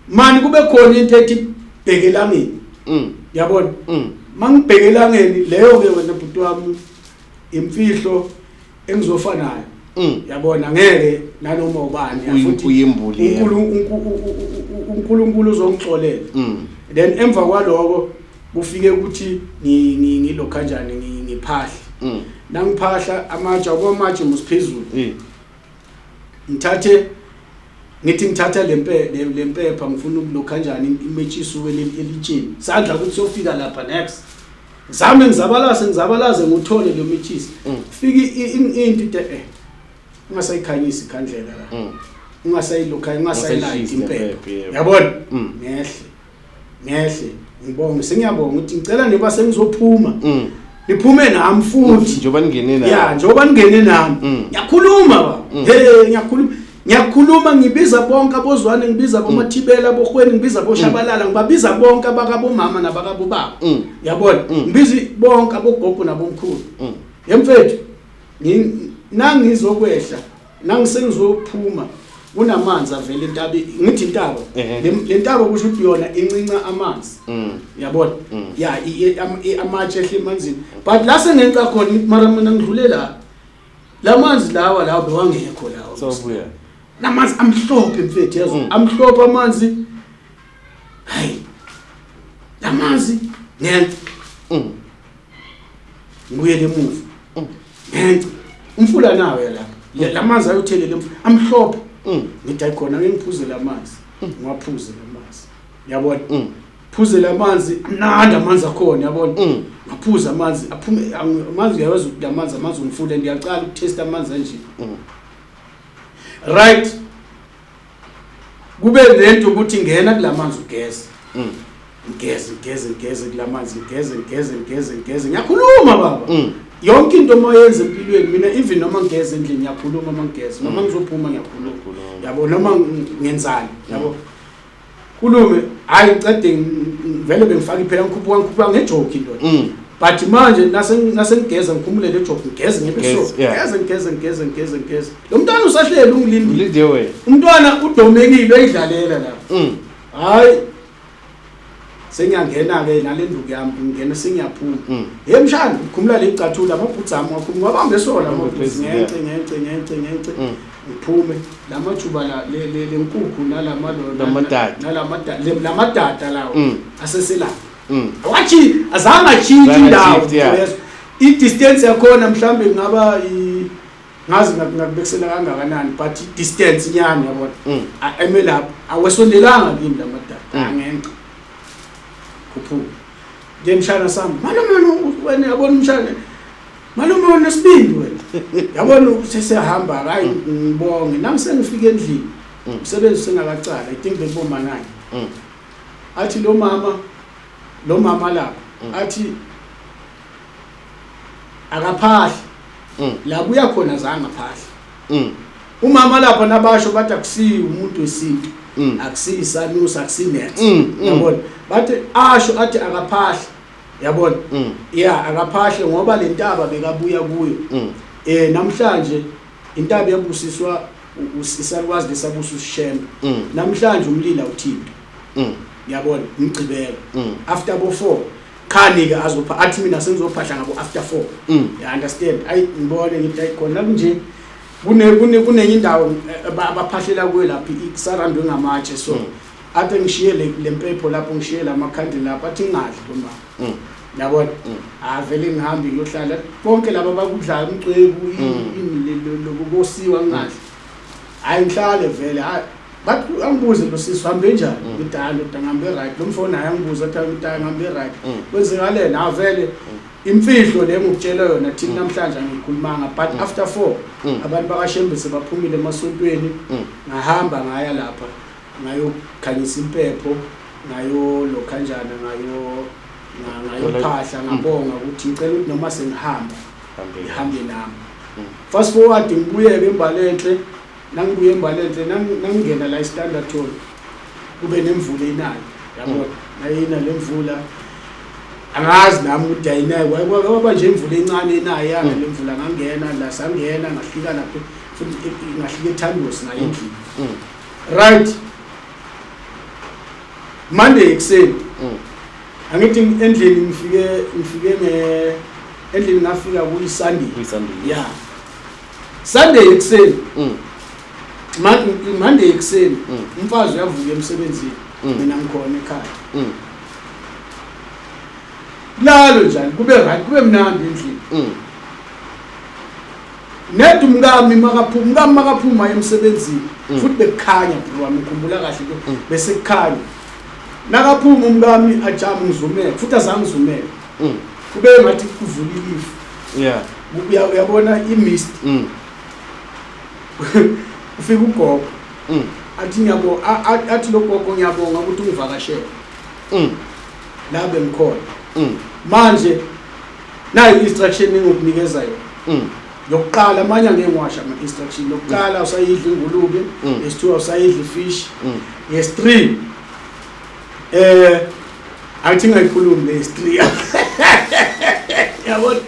Mani kube khona into ethi bheke elangeni, yabona. Mangibheke elangeni leyo ke, wena bhuti wami, imfihlo engizofa nayo, yabona, ngeke nanoma ubani futhi Uyimbule, yebo. uNkulunkulu uzongixolela. Then emva kwaloko kufike ukuthi ngilokhu kanjani, ngiphahle. Nangiphahla amatshe, awuba amatshe musiphezulu. Ngithathe, ngithi ngithatha lempepha, ngifuna ukulokhu kanjani, imetshisi elitsheni, sandla ukuthi siyofika lapha next, ngizame, ngizabalase, ngizabalaze, ngithole lo metshisi. Fika into ite ungasayikhanyisi ikhandlela la, ungasayilokha, ungasayilayiti Ungasayishisi impepha, lempepha, yebo. Yabona. Ngehle, ngehle, ngibonge, sengiyabonga ukuthi ngicela neba sengizophuma, niphume nami futhi. Njengoba ningene na. Ya, njengoba ningene nami. Ngiyakhuluma ba, he, ngiyakhuluma. Ngiyakhuluma, ngibiza bonke abozwane, ngibiza abomathibela, abohweni, ngibiza aboshabalala, ngibabiza bonke abakabomama nabakabobaba. Yabona, ngibiza bonke abogogo nabomkhulu. Yemfethu, nangizokwehla, nangisengizophuma, kunamanzi avela entabeni. Ngithi intaba, le ntaba kusho ukuthi yona incinca amanzi. Yabona, ya, amatshe ehle emanzini, but la sengenca khona ngithi, mara mina ngidlule la, lamanzi lawa lawa bewangekho lawa. Sobuya. Namanzi amhlophe, mfethu, yazo. Amhlophe amanzi. Hayi, lamanzi ngenca. Ngibuyele emuva, ngenca umfula nawo lapha. Lamanzi ayothelela emfula, amhlophe. Ngithi hayi khona, ngeke ngiphuze lamanzi, ngiwaphuze lamanzi, yabona. Phuze lamanzi, amnandi amanzi akhona, yabona. Ngaphuza amanzi, aphume amanzi. Uyawazi ukuthi amanzi, amanzi omfula. Ngiyacala ukutesta amanzi anje. Right, kube lento ukuthi ngena kulamanzi ugeze. Ngigeze, ngigeze, ngigeze kulamanzi, ngigeze, ngigeze, ngigeze, ngigeze. Ngiyakhuluma, baba. Yonke into uma yenza empilweni, mina even noma ngigeze endlini ngiyakhuluma, uma ngigeze, noma ngizophuma ngiyakhuluma. Uyakhuluma. Yabo, noma ngenzani, yabo, khulume. Hayi, ngicede vele bengifaka iphela, ngikhuphuka, ngikhuphuka ngejoki, indoda. But manje nasengigeza, ngikhumule le joki, ngigeze ngibe so. Ngigeze, ngigeze, ngigeze, ngigeze, ngigeze. Lo mntwana usahleli, ungilindile. Ulinde wena. Umntwana udomekile, uyidlalela lapha. Hayi, sengiyangena-ke nale nduku yami, ngingena sengiyaphuma. Ye mshana, ngikhumula le cathula, amabhutsi ami ngakhumula, ngwabambe sona amabhutsi. Phezulu, Ngence, ngence, ngence, ngence. Ngiphume lamajuba la, le nkukhu Lamadada. Lamadada lawo aseselapha. Wathi azange atshintshe Zange indawo. atshintshe, yeah. Uyezwa? I-distance yakhona mhlawumbe kungaba ngazi ngakubekisela kangakanani, but i-distance nyani, yabona. Eme lapho, awesondelanga kimi lamadada. Angenca, khuphuka nje, mshana sami, malume wena, yabona, umshana, malume wena, sibindi wena, yabona, sesiyahamba. Hayi, ngibonge nami sengifike endlini. Umsebenzi usengakacala, I think bekuboma 9. Athi lo mama, lo mama lapha, athi akaphahli. La kuya khona zange aphahli. Umama lapha nabasho bathi akusiyi umuntu wesintu. Akusiyi isanusi, akusinet. Yabona, bathi asho athi akaphahli, yabona. Ya, akaphahle ngoba le ntaba bekabuya kuyo, namhlanje intaba yabusiswa isalukazi lesabusa uShembe. Namhlanje umlilo awuthinto. Yabona, umgcibelo after bo 4 khani ke azopha, athi mina sengizophahla ngabo after 4. You understand? Ayi, ngibone, ngithi ayi khona kunje, kune kune kunenye indawo abaphahlela kuyo lapha, ikusarandwe ngamatshe, so athi ngishiye le mpepho lapho, ngishiye lamakhandlela lapho, athi ngingadli lomama. Yabona. Avele ngihambe ngiyohlala, bonke laba abakudlayo, umcwebu, ini lokubosiwa, ngingadli. Hayi, ngihlale vele. Hayi, bathi angibuze lo sisi, uhambe njani? Ngithi hayi ndoda, ngihambe right. Lo mfo naye angibuze, athi ngithi hayi, ngihambe right. Kwenzekaleni? Avele imfihlo le ngikutshela yona thina namhlanje angikhulumanga, but after 4 abantu bakaShembe sebaphumile emasontweni. Ngahamba ngaya lapha, ngayokhanyisa impepho, ngayo kanjana, ngayophahla, ngabonga ukuthi ngicela ukuthi noma sengihamba Hambe. ngihambe nami. Fast forward, ngibuyeke eMbalenhle. Nangibuye eMbalenhle, nangingena la eStanderton, kube nemvula enayo, yabona. Nayina le mvula, angazi nami ukuthi ayinayo, kwaba nje imvula encane enayo, yana le mvula. Ngangena la, sangena, ngahlika lapha futhi, ngahlika eThandosi, ngaye endlini. Right, Monday ekuseni, angithi endlini ngifike nge endlini, ngafika kuyi Sunday. Kuyi-Sunday. Yeah, Sunday ekuseni. Monday ekuseni, umfazi uyavuka emsebenzini. Mina ngikhona ekhaya. Lalo njani, kube right, kube mnandi endlini. Ned umkami makaphuma, umkami makaphuma emsebenzini, futhi bekukhanya, bro wami, ngikhumbula kahle ke, bese kukhanya nakaphuma umkami, ajama ngizumele, futhi azange ngizumele. Kube ngathi kuvula ilifu. Uyabona i-mist. Ufika ugogo. Athi ngiyabonga, athi lo gogo, ngiyabonga ukuthi ungivakashele la bengikhona. Manje nayi instruction engokunikeza yona. Yokuqala, amanye angeke ngiwasho ama-instruction. Yokuqala, awusayidla ingulube. Yesi-two, awusayidla ifish. Yesi-three, angithi ngayikhulumi le yesi-three, yabona?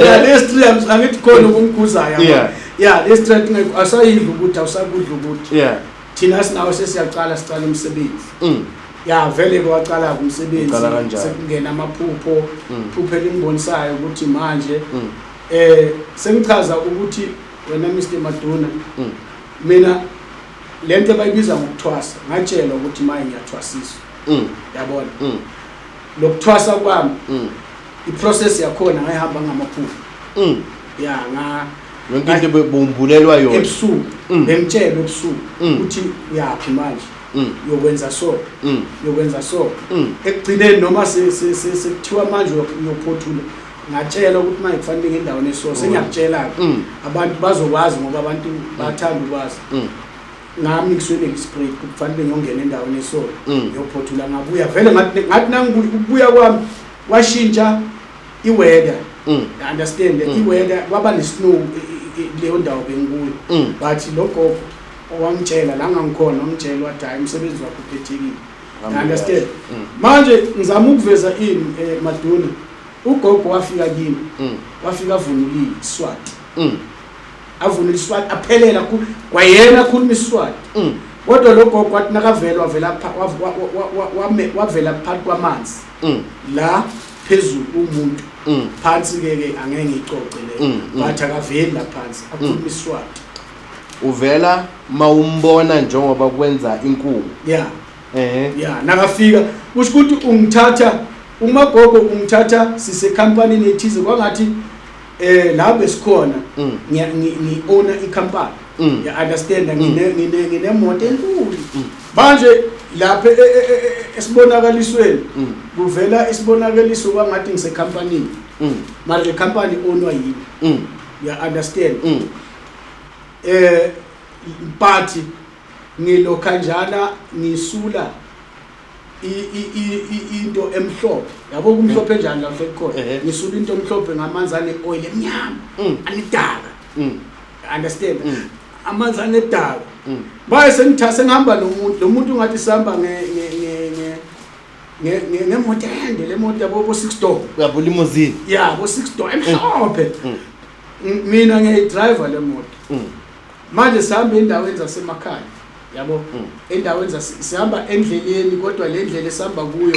Ya, le yesi-three angithi khona okungikhuzayo, yabona? Ya, le yesi-three athi awusayidla ukuthi, awusakudla ukuthi. Thina sinawo sesiyaqala, sicala umsebenzi. Ya, vele ke waqala umsebenzi. Uqala kanjani? Sekungena amaphupho. Phupho elingibonisayo ukuthi manje sengichaza ukuthi wena Mr Maduna, mina lento abayibiza ngokuthwasa, ngatshelwa ukuthi manje ngiyathwasiswa. Yabona? Lokuthwasa kwami, iprocess yakhona ngayihamba ngamaphupho. Ya, nga Yonke into bumbulelwa yona. Ebusuku. Bengitshelwe ebusuku ukuthi uyaphi manje, uyokwenza so, uyokwenza so. Ekugcineni noma sekuthiwa manje uyophothula, ngatshela ukuthi manje kufanele ngendaweni eso. Sengiyakutshela-ke, abantu bazokwazi ngoba abantu bathanda ukwazi. Ngami kusuke ngispirit kufanele ngiyongena endaweni eso, ngiyophothula, ngabuya vele. Ngathi nangibuya, ukubuya kwami kwashintsha iweather. You understand? Iweather kwaba nesnow kuleyo ndawo bengikuyo. But lo gogo owangitshela la ngangikhona, wangitshela wathi, "Hayi, umsebenzi wakho uphethekile." Hamba Understand? kahle. Manje ngizama ukuveza ini, Maduna, ugogo wafika kimi. Wafika avunulile iswati. Avunule iswati aphelela kwayena akhuluma iswati. Kodwa lo gogo wathi nakavela wavela wavela phakathi kwamanzi. La phezulu umuntu, phansi ke ke angeke ngiyicoce le. But akaveli la phansi akhuluma iswati. Uvela mawumbona njengoba kwenza inkungu. Yeah. Ehe. Ya, nakafika kusho ukuthi ungithatha umagogo, ungithatha sisekhampanini ethize, kwangathi la besikhona ngi-owner ikhampani. Ya, understand? Nginemoto enkulu manje lapha esibonakalisweni. Kuvela isibonakaliso kwangathi ngisekhampanini, mara le company ownwa yimi. Ya, understand? But ngilokhanjana ngisula into emhlophe, yabo, kumhlophe njani la khona. Ngisula into emhlophe ngamanzi ane oil emnyama, anedaka. Understand? Amanzi anedaka. Baye sengitha sengihamba nomuntu, lo muntu ngathi sihamba nge nge nge nge nge nge ngemoto ende, le moto yabo bo 6 door. Uyabo, limousine. Ya, bo 6 door emhlophe. Mina ngiyayidriver le moto. Manje sihamba endaweni zasemakhaya, yabo, endaweni sihamba endleleni, kodwa le ndlela esihamba kuyo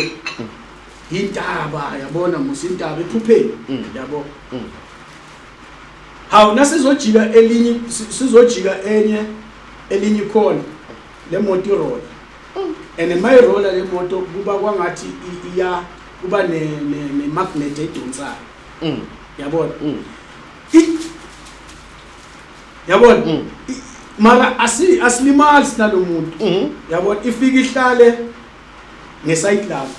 intaba, yabona musi, intaba ephupheni. Yabo? Hawu, nasizojika elinye, sizojika enye, elinye ikhona le moto irola, and mayirola le moto kuba kwangathi iya kuba ne magnet edonsayo. Yabona? Yabona? Mara asilimali sinalo muntu. Yabona, ifike ihlale ngeside lami.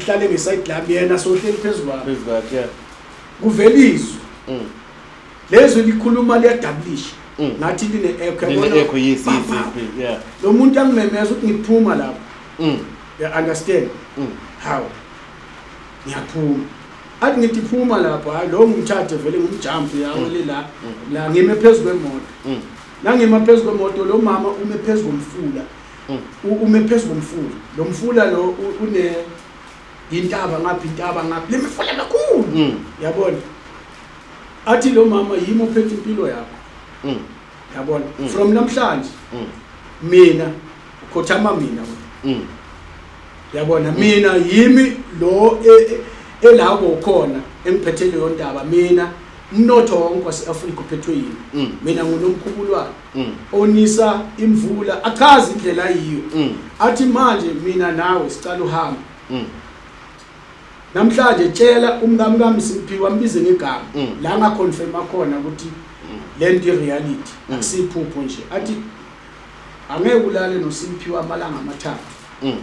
Ihlale ngeside lami, yena sohleli phezu kwami. Phezu kwakhe, yeah. Kuvela izwi. Lezwi likhuluma, liyadabulisha. Ngathi line echo, Line yabona? echo, yes. Pa, pa. Yes, yeah. Lo muntu angimemeza ukuthi ngiphuma lapho. You understand? Hawu, ngiyaphuma, athi ngithi phuma lapho, hayi, lo ngimthathe vele ngimjump yawele la la ngime phezu kwemoto. Nangima phezu kwemoto, lo mama ume phezu komfula. Ume phezu komfula, lo mfula lo une intaba ngapha, intaba ngapha, le mifula kakhulu. Yabona, athi lo mama, "Yimi ophethe impilo yakho." Yabona? "From namhlanje, mina ukhothama mina wena." Yabona, mina yimi lo elapho khona engiphethe leyo ndaba, mina umnotho wonke wase-Afrika uphethwe yimi. Mina ngunomkhubulwane onisa imvula, achaze indlela ayiyo. Athi manje mina nawe sicala uhambe. Namhlanje tshela umkamkami Simphiwe, ambize ngegama. La ngaconfirma khona ukuthi le nto i-reality, akusiphupho nje. Athi angeke ulale noSimphiwe amalanga 3.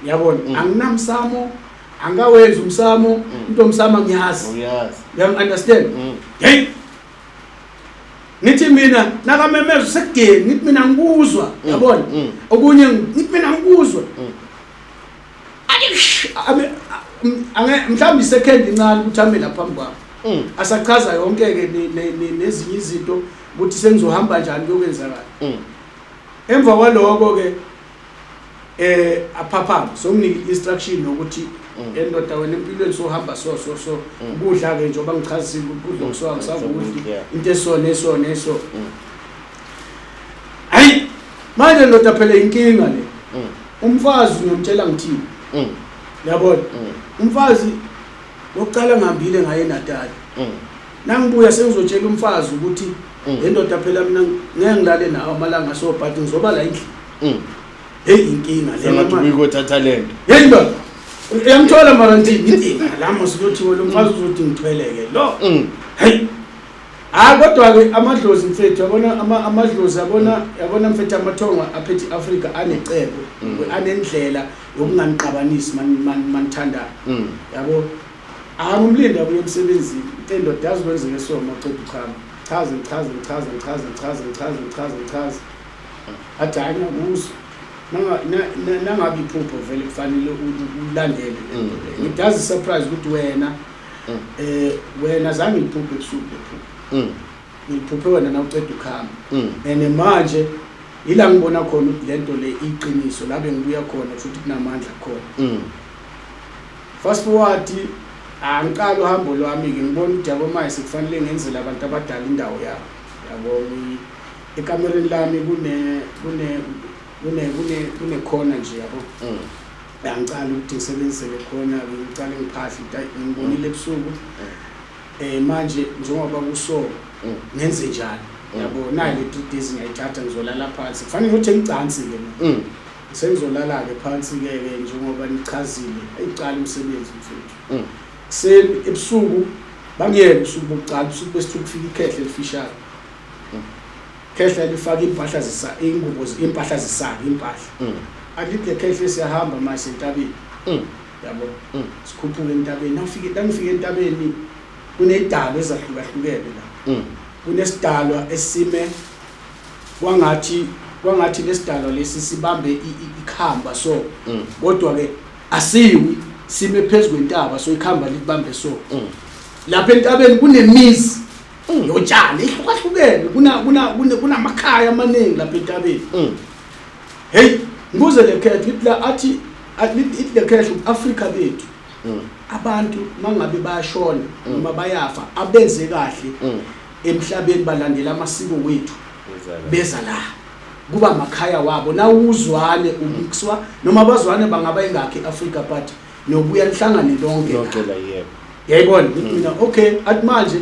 Yabona? Anginamsamo, angikawenzi umsamo, into omsamo angiyazi. Uyazi. You understand? Hey, ngithi mina nakamemeza usekudeni, ngithi mina ngikuzwa, yabona? Okunye ngithi mina ngikuzwa. Athi ange mhlawumbe isecond incane ukuthi ame lapha phambi kwami. Asachaza yonke ke nezinye izinto ukuthi sengizohamba njani kuyokwenzakala. Emva kwaloko ke aphaphama, songinika instruction nokuthi endoda wena empilweni sohamba so so so, ukudla ke njengoba ngichazile ukuthi ukudla okusoka ngisakudli, into esona esona eso. Hayi manje ndoda, phela inkinga le, umfazi ngiyomtshela ngithini? Yabona, umfazi wokuqala ngihambile ngaye eNatal, nangibuya sengizotshela umfazi ukuthi le ndoda phela mina ngeke ngilale nawe amalanga, so but ngizoba la endlini. Hey, inkinga le. Sengathi ubuyikothatha lento. Hey ndoda, uyangithola mara nje inkinga la mos kuyothiwa lo mfazi uzothi ngithweleke lo. Hey, hayi, kodwa ke amadlozi mfethu, yabona amadlozi, yabona, yabona mfethu, amathonga aphethe iAfrika anecebo, anendlela yokunganiqabanisi manithandana. Yabo, angumlinda abuye emsebenzini, endoda yazi kwenzeke so, maqeda uchama, chaze, ngichaze, ngichaze, ngichaze, ngichaze, ngichaze, ngichaze, ngichaze, athi hayi, ngiyakuzwa. Nangabe iphupho vele kufanele ulandele le nto le. Ngithi yazi surprise ukuthi wena wena zange ngiphuphe ebusuku lephupho, ngiphuphe wena nawuceda ukuhamba, and manje ila ngibona khona ukuthi lento le iqiniso, la bengibuya khona futhi kunamandla khona. Fast forward, angiqala uhambo lwami ke, ngibona ukuthi yabo manje sekufanele ngenzele abantu abadala indawo yabo, yabo. Ekamereni lami kune khona nje, yabo. Angicala ukuthi ngisebenzise le khona ke, ngicale ngiphahle ukuthi hayi, ngibonile ebusuku, manje njengoba kuso ngenze njani? Yabo, nayi le 3 days ngiyayithatha, ngizolala phansi, kufanele ngiyothenga icansi ke mina. Sengizolala ke phansi ke ke njengoba nichazile, ayiqala umsebenzi mfethu. Kuseni, ebusuku bangiyeke, usuku bokuqala, usuku besithuku kufika ikhehle elifishane, khehla lifaka impahla zisa ingubo, impahla zisaka impahla. Alithi le khehle, siyahamba manje entabeni. Yabo, sikhuphuke entabeni, nawufike, nangifike entabeni kunedalo ezahlukahlukene la. Kunesidalwa esime kwangathi lesidalwa lesi sibambe ikhamba so, kodwa ke asiwi, sime phezulu kwentaba, so ikhamba likubambe so. Lapha entabeni kunemizi yotshani ehlukahlukene, kunamakhaya amaningi lapha entabeni. Hey, ngibuze le khehle, lithi la athi ithi le khehle, Afrika bethu, abantu mangabe bayashona noma bayafa, abenze kahle emhlabeni balandela amasiko wethu, beza la kuba amakhaya wabo, nawuzwane umixwa noma bazwane bangaba ingakhi eAfrika, but nobuya nihlangane lonke la. Lonke la, yebo. Yayibona, ngithi mina okay, athi manje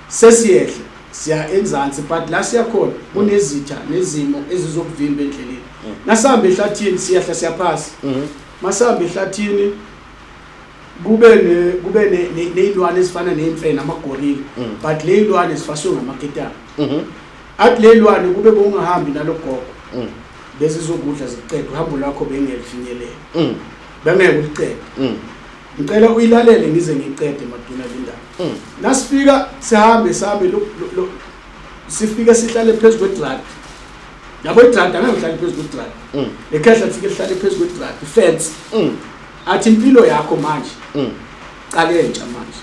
sesiyehla siya enzansi, but la siyakhona kunezitha nezimo ezizokuvimba endleleni. Nasihamba ehlathini, siyahla siyaphasa, masihamba ehlathini kube ney'lwane ezifana ney'mfene, amagorila, but le y'lwane zifaswe ngamaketanga. Athi le y'lwane kube bowungahambi nalo gogo, bezizokudla zikuqede, uhambo lwakho bengelifinyelela, bengeke ulicede. Ngicela uyilalele ngize ngiyiqede maduna le ndaba. Nasifika sihambe sihambe sifike sihlale phezu kwedradi, yabo, idradi angeke uhlale phezu kwedradi. Le khehla lifike lihlale phezu kwedradi, ifence. Athi impilo yakho manje qale entsha manje.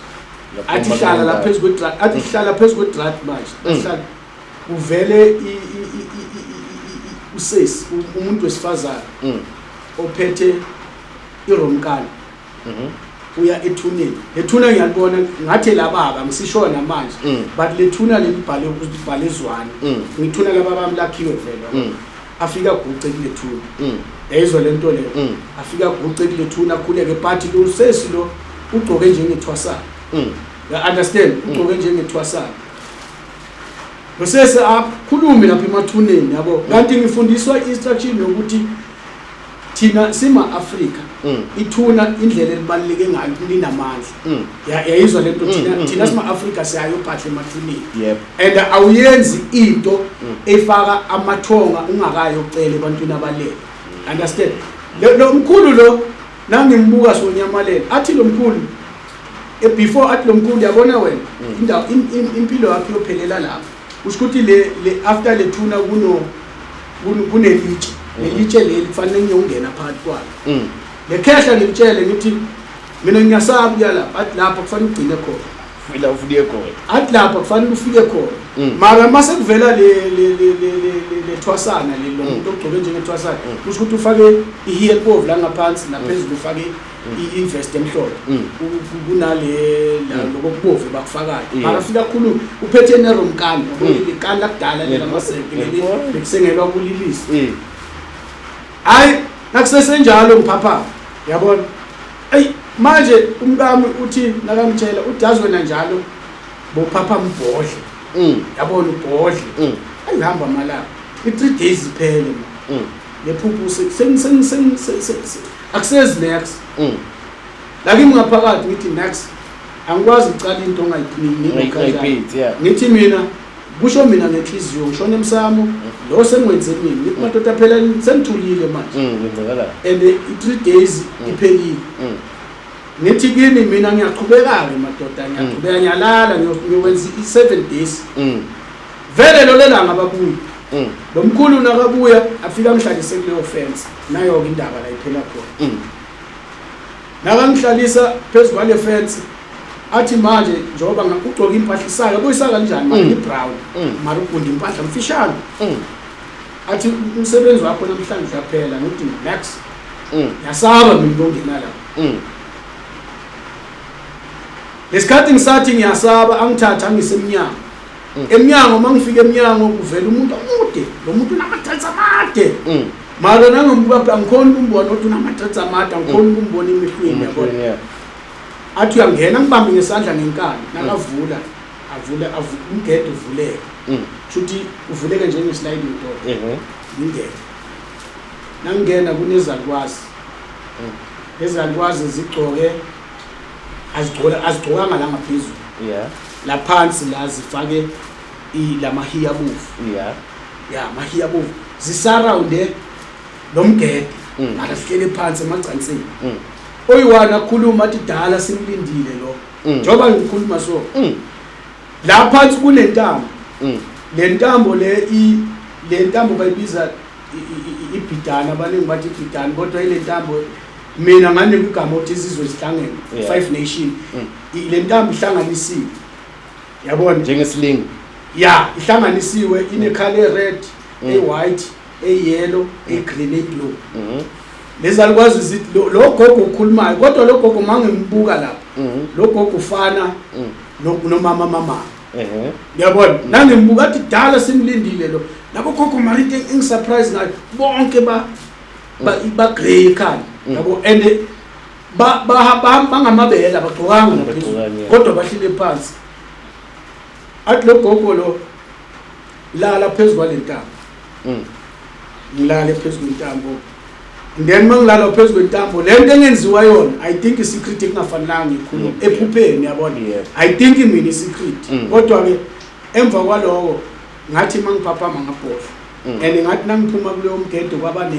Athi hlala la phezu kwedradi, athi hlala phezu kwedradi manje. Hlala, kuvele usesi, umuntu wesifazane ophethe iromkala, uya ethuneni. Lethuna ngiyalibona ngathi la baba ngisishona manje, but lethuna lelibhale ukuthi libhale ezwane. Ngithuna laba bami lakhiwe vele. Afika guce kulethuna. Yayizwa lento leyo? Afika guce kulethuna, akhuleke, but lo sesi lo ugcoke njengethwasana. You understand? Ugcoke njengethwasana lo sesi, akhulume lapha emathuneni, yabo. Kanti ngifundiswa i-instruction yokuthi thina sima-Afrika, ithuna indlela elibaluleke ngayo, linamandla. Yayizwa lento? Thina thina sima-Afrika siyayophahla emathuneni. And awuyenzi into efaka amathonga ungakayo ucela ebantwini abalele, understand? Lo mkhulu lo nangimbuka sonyamalela, athi lo mkhulu, before athi lo mkhulu, yabona wena, indawo impilo yakho iyophelela lapho, kusho ukuthi le after lethuna kunelitshe, lelitshe leli kufanele ngiyongena phakathi kwalo. Le khehla ngimtshele ngithi mina ngiyasaba ukuya lapha, athi lapho kufanele ugcine khona. Ila ufuna uye khona. Athi lapha kufanele ufike khona. Mara mase kuvela le thwasana le, lo muntu ogcoke njengethwasana, kusho ukuthi ufake ihiya elibovu la ngaphansi, naphezulu ufake i-vest emhlophe. Kunale la lokho kubovu bakufakayo. Mara fika kakhulu uphethe neromkani, ikani lakudala lelamaseke leli bekusengelwa kulilisi. Hayi, nakusesenjalo ngiphapha, yabona. Eyi, manje umkami uthi nakamtshela uthi, yazi wena njalo bophapha mbhodle. Yabona, ubhodle. Ayihamba amalanga, i-3 days iphele ma. Lephupho akusezi next. La kimi ngaphakathi ngithi next angikwazi ukucala into Ongayiphithi, yeah. Ngithi mina, kusho mina ngenhliziyo ngishona emsamo lo sengiwenze mina, ngithi madoda phela sengithulile manje. Kwenzakala. And i-3 days iphelile. Ngithi kini mina ngiyaqhubeka-ke madoda, ngiyaqhubeka, ngiyalala, ngiyokwenza i-7 days. Vele lo lelanga babuya. Lo mkhulu nakabuya afika angihlalise kuleyo fence, nayo-ke indaba la iphela khona. Nakangihlalisa phezu kwale fence, athi manje njengoba ugcoke impahla isaka, yabo isaka kanjani mara, i-brown. Mara ugunda impahla mfishane. Athi umsebenzi wakho namhlanje uyaphela. Ngithi next. Ngiyasaba mina ukungena lapho. Lesikhathi ngisathi ngiyasaba, angithatha angise emnyango. Emnyango, uma ngifika emnyango kuvela umuntu omude. Lo muntu unama-dreads amade. Mara nangombuka angikhoni ukumbona ukuthi unama-dreads amade, angikhoni ukumbona emehlweni, yabona. Yeah. Athi uyangena, ngibambe ngesandla ngenkani. Nakavula, avule umgede uvuleke. Kushuthi uvuleke njenge-sliding door. Ngingene. Nangingena kunezalukwazi. Lezalukwazi zigcoke, azigcokanga la ngaphezulu. La phansi la zifake lamahiya abovu. Ya, amahiya abovu. Zisurrounde lo mgede. Mara sihlele phansi emacansini. Oyi-one akhuluma athi dala simlindile lo. Njengoba ngikhuluma so. La phansi kunentambo. Le ntambo le le ntambo bayibiza ibhidana, abaningi bathi ibhidana, kodwa ile ntambo mina nganikwa igama ukuthi izizwe zihlangene, five nation. Le ntambo ihlanganisiwe, yabona. Njengesilingi. Ya, ihlanganisiwe, ine-colour red, e-white, e-yellow, e-green, e-blue. Lezalukwazi zithi lo gogo ukhulumayo, kodwa lo gogo mangimbuka lapha, lo gogo ufana nomama mama. Uyabona, nangimbuka athi dala simlindile lo labo gogo. Mara into engisurprise ngayo, bonke ba grey ekhanda, yabo, and bangamabele, abagcokanga naphezulu. Abagqokanga, yeah. Kodwa bahlile phansi. Athi lo gogo lo, lala phezu kwale ntambo. Ngilale phezu kwentambo, then mangilala phezu kwentambo, le nto engenziwa yona, I think i-secret ekungafanelanga ngikhulume ephupheni, yabona. I think mina i-secret. Kodwa-ke emva kwaloko ngathi mangiphaphama ngabhodla. And ngathi nangiphuma kuleyo mgede kwaba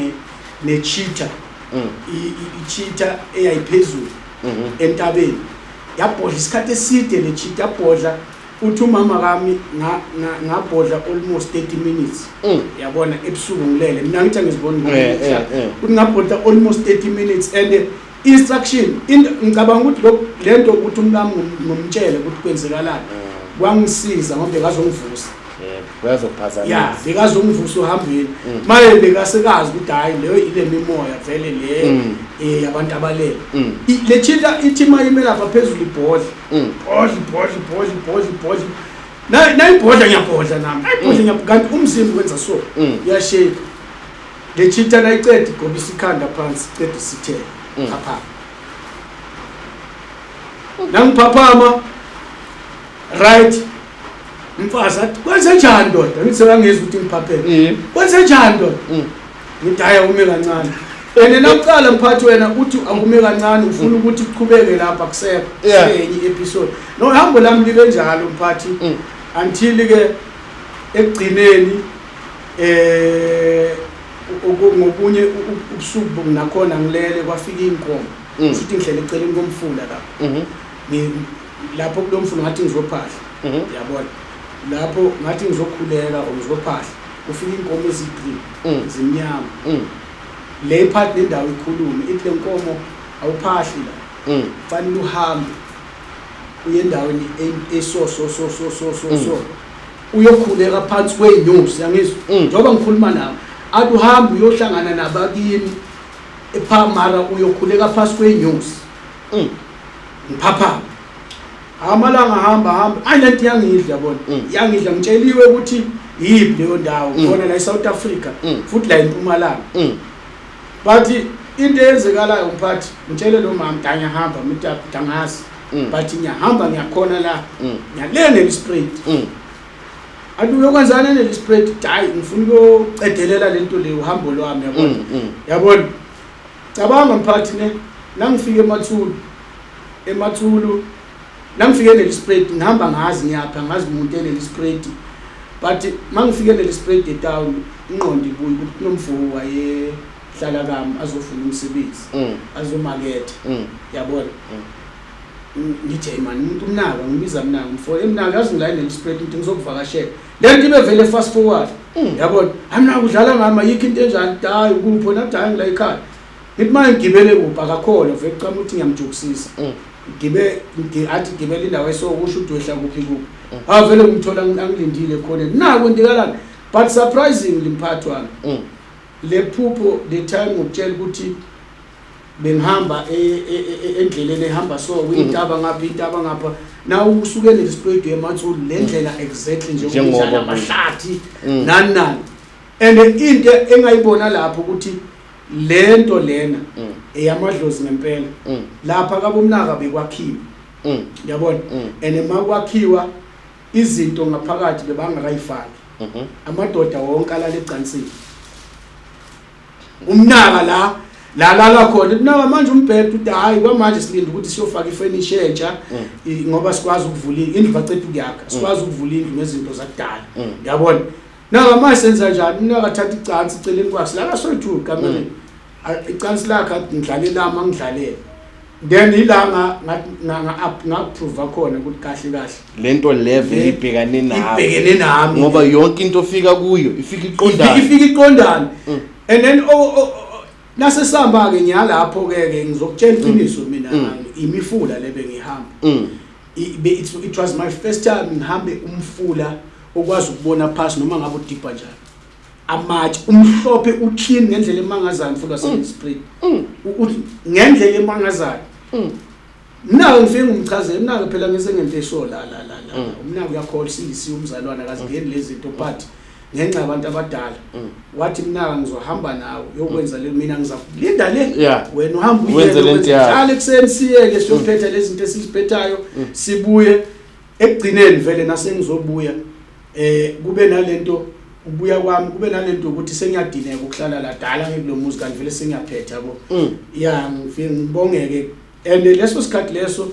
ne-cheetah. I-cheetah eyayiphezulu entabeni yabhodla isikhathi eside. Le cheetah yabhodla, uthi umama kami ngabhodla almost 30 minutes. Yabona, ebusuku ngilele mina ngithi angiziboni. Uthi ngabhodla almost 30 minutes and instruction ngicabanga ukuthi lento ukuthi umkami ngomtshele ukuthi kwenzekalani kwangisiza ngoba bekazongivusa. Yebo, kuyazokuphazamisa. Ya, bekazongivusa uhambeni. Maye bekasekazi ukuthi hhayi, leyo ile mimoya vele le abantu abalele. Le cheetah ithi mayime lapha phezulu ibhodla. Ibhodla, ibhodla, ibhodla, ibhodla, ibhodla. Nayibhodla ngiyabhodla nami, nayibhodla ngiyabhodla, kanti umzimba wenza so. Uyashake. Le cheetah nayiceda igobisa ikhanda phansi, iceda isithele. Phaphama. Nangiphaphama, right, umfazi athi kwenze njani ndoda? Ngithi sekangizwa ukuthi ngiphaphele. Kwenze njani ndoda? Ngithi hhayi, awume kancane. And nawucala mphathi wena uthi akume kancane, ufuna ukuthi kuqhubeke lapha kusekho enye i-episode. No hambo lami libe njalo mphathi. Until ke ekugcineni ngokunye ubusuku nakhona ngilele kwafika inkomo. Futhi ngihlele eceleni komfula lapho. Lapho kulo mfula ngathi ngizophahla. Yabona, lapho ngathi ngizokhuleka or ngizophahla, kufika inkomo eziyi-3. Zimnyama. Le part nendawo ikhulume ithi le nkomo awuphahli la. Kufanele uhambe. Uye endaweni eso so so so so so so uyokhuleka phansi kwey'nyosi, yangizwa? Njengoba ngikhuluma nawe, athi uhambe uyohlangana nabakini ephamara, uyokhuleka phansi kwey'nyosi. Ngiphaphama amalanga, hamba hamba, ayi, lento iyangidla, yabona. Iyangidla. Ngitsheliwe ukuthi yiphi leyo ndawo. Khona la e-South Africa, futhi la eMpumalanga. But into eyenzekalayo, mphathi, ngitshele lo mama, da ngiyahamba mitaphi, dangazi, but ngiyahamba, ngiyakhona la, ngiyale Nelspruit. Athi uyokwenzani eNelspruit? Hayi, ngifuna ukuyocedelela lento le, uhambo lwami, yabona. Yabona, cabanga mphathi, ne nangifika eMathulu, eMathulu nangifike eNelspruit, ngihamba ngazi ngiyapha, ngazi umuntu eNelspruit, but mangifike eNelspruit etown, ingqondo ibuye ukuthi kunomfo wayehlala kami azofuna umsebenzi, azomaketha, yabona. Ngithi, hey man, umuntu umnaka, ngibiza mnaka, mfo, emnaka, yazi ngila eNelspruit, ngithi ngizokuvakashela. Le nto ibe vele fast forward, yabona. Amnaka udlala ngami, ayikho into enjani. Hayi, kuphi wena? Hayi, ngila ekhaya. Ngithi manje ngigibele kuphi? Akakholwa vele, kucama ukuthi ngiyamjukisisa. Ngibe athi gibela indawo esokusho ukuthi wehla kuphi kuphi. Ha, vele ngithola angilindile khona naku kwentekalani. But surprisingly, mphathi wami, le phupho, the time ngokutshela ukuthi bengihamba endleleni ehamba so kuyintaba ngapha, intaba ngapha, na usuke Nelspruit eMatsulu, le ndlela exactly nje. Njengoba kunjalo, amahlathi, nani nani, and into engayibona lapho ukuthi lento lena eyamadlozi ngempela. Lapha kabomnaka bekwakhiwa, yabona, and makwakhiwa izinto ngaphakathi bebangakayifaki. Amadoda wonke alala ecansini. Umnaka la la lala khona, umnaka manje umbhedo uthi hayi, kwamanje silinde ukuthi siyofaka ifurniture entsha, ngoba sikwazi ukuvula indlu, baceda ukuyakha, sikwazi ukuvula indlu ngezinto zakudala, yabona. Naka manje senza njani? Umnaka athatha icansi eceleni kwakhe la kasoyi-two kamereni, icansi lakhe, athi ngidlale lami, angidlalele. Then ilanga ngaprova khona ukuthi kahle kahle lento level ibhekane nawe. Ibhekene nami. Ngoba yonke into ofika kuyo ifika iqondane. Ifika iqondane. And then nasesihamba ke, ngiyalapho ke ke ngizokutshela iqiniso mina, imifula le bengihamba, it was my first time ngihambe umfula okwazi ukubona phasi noma ngabe udibha njani, amatshe umhlophe, uclean ngendlela emangazayo, umfula waseSpring, ngendlela emangazayo. Mina ngifike ngimchazele mina phela ngise ngento esho la la la la. Umna uyakholwa, singisiwe umzalwane, akazingeni lezi zinto, but ngenxa yabantu abadala wathi mina ngizohamba nawe uyokwenza le, mina ngizakulinda le, wena uhamba. Wenze uye lento yakho. Njalo ekuseni siyeke siyophetha lezi zinto esiziphethayo, sibuye. Ekugcineni vele nasengizobuya, kube nalento, ubuya kwami kube nalento ukuthi sengiyadineka ukuhlala la, dala ngikulo muzi, kanti vele sengiyaphetha, yabo. Ya, ngifike ngibongeke, and leso sikhathi leso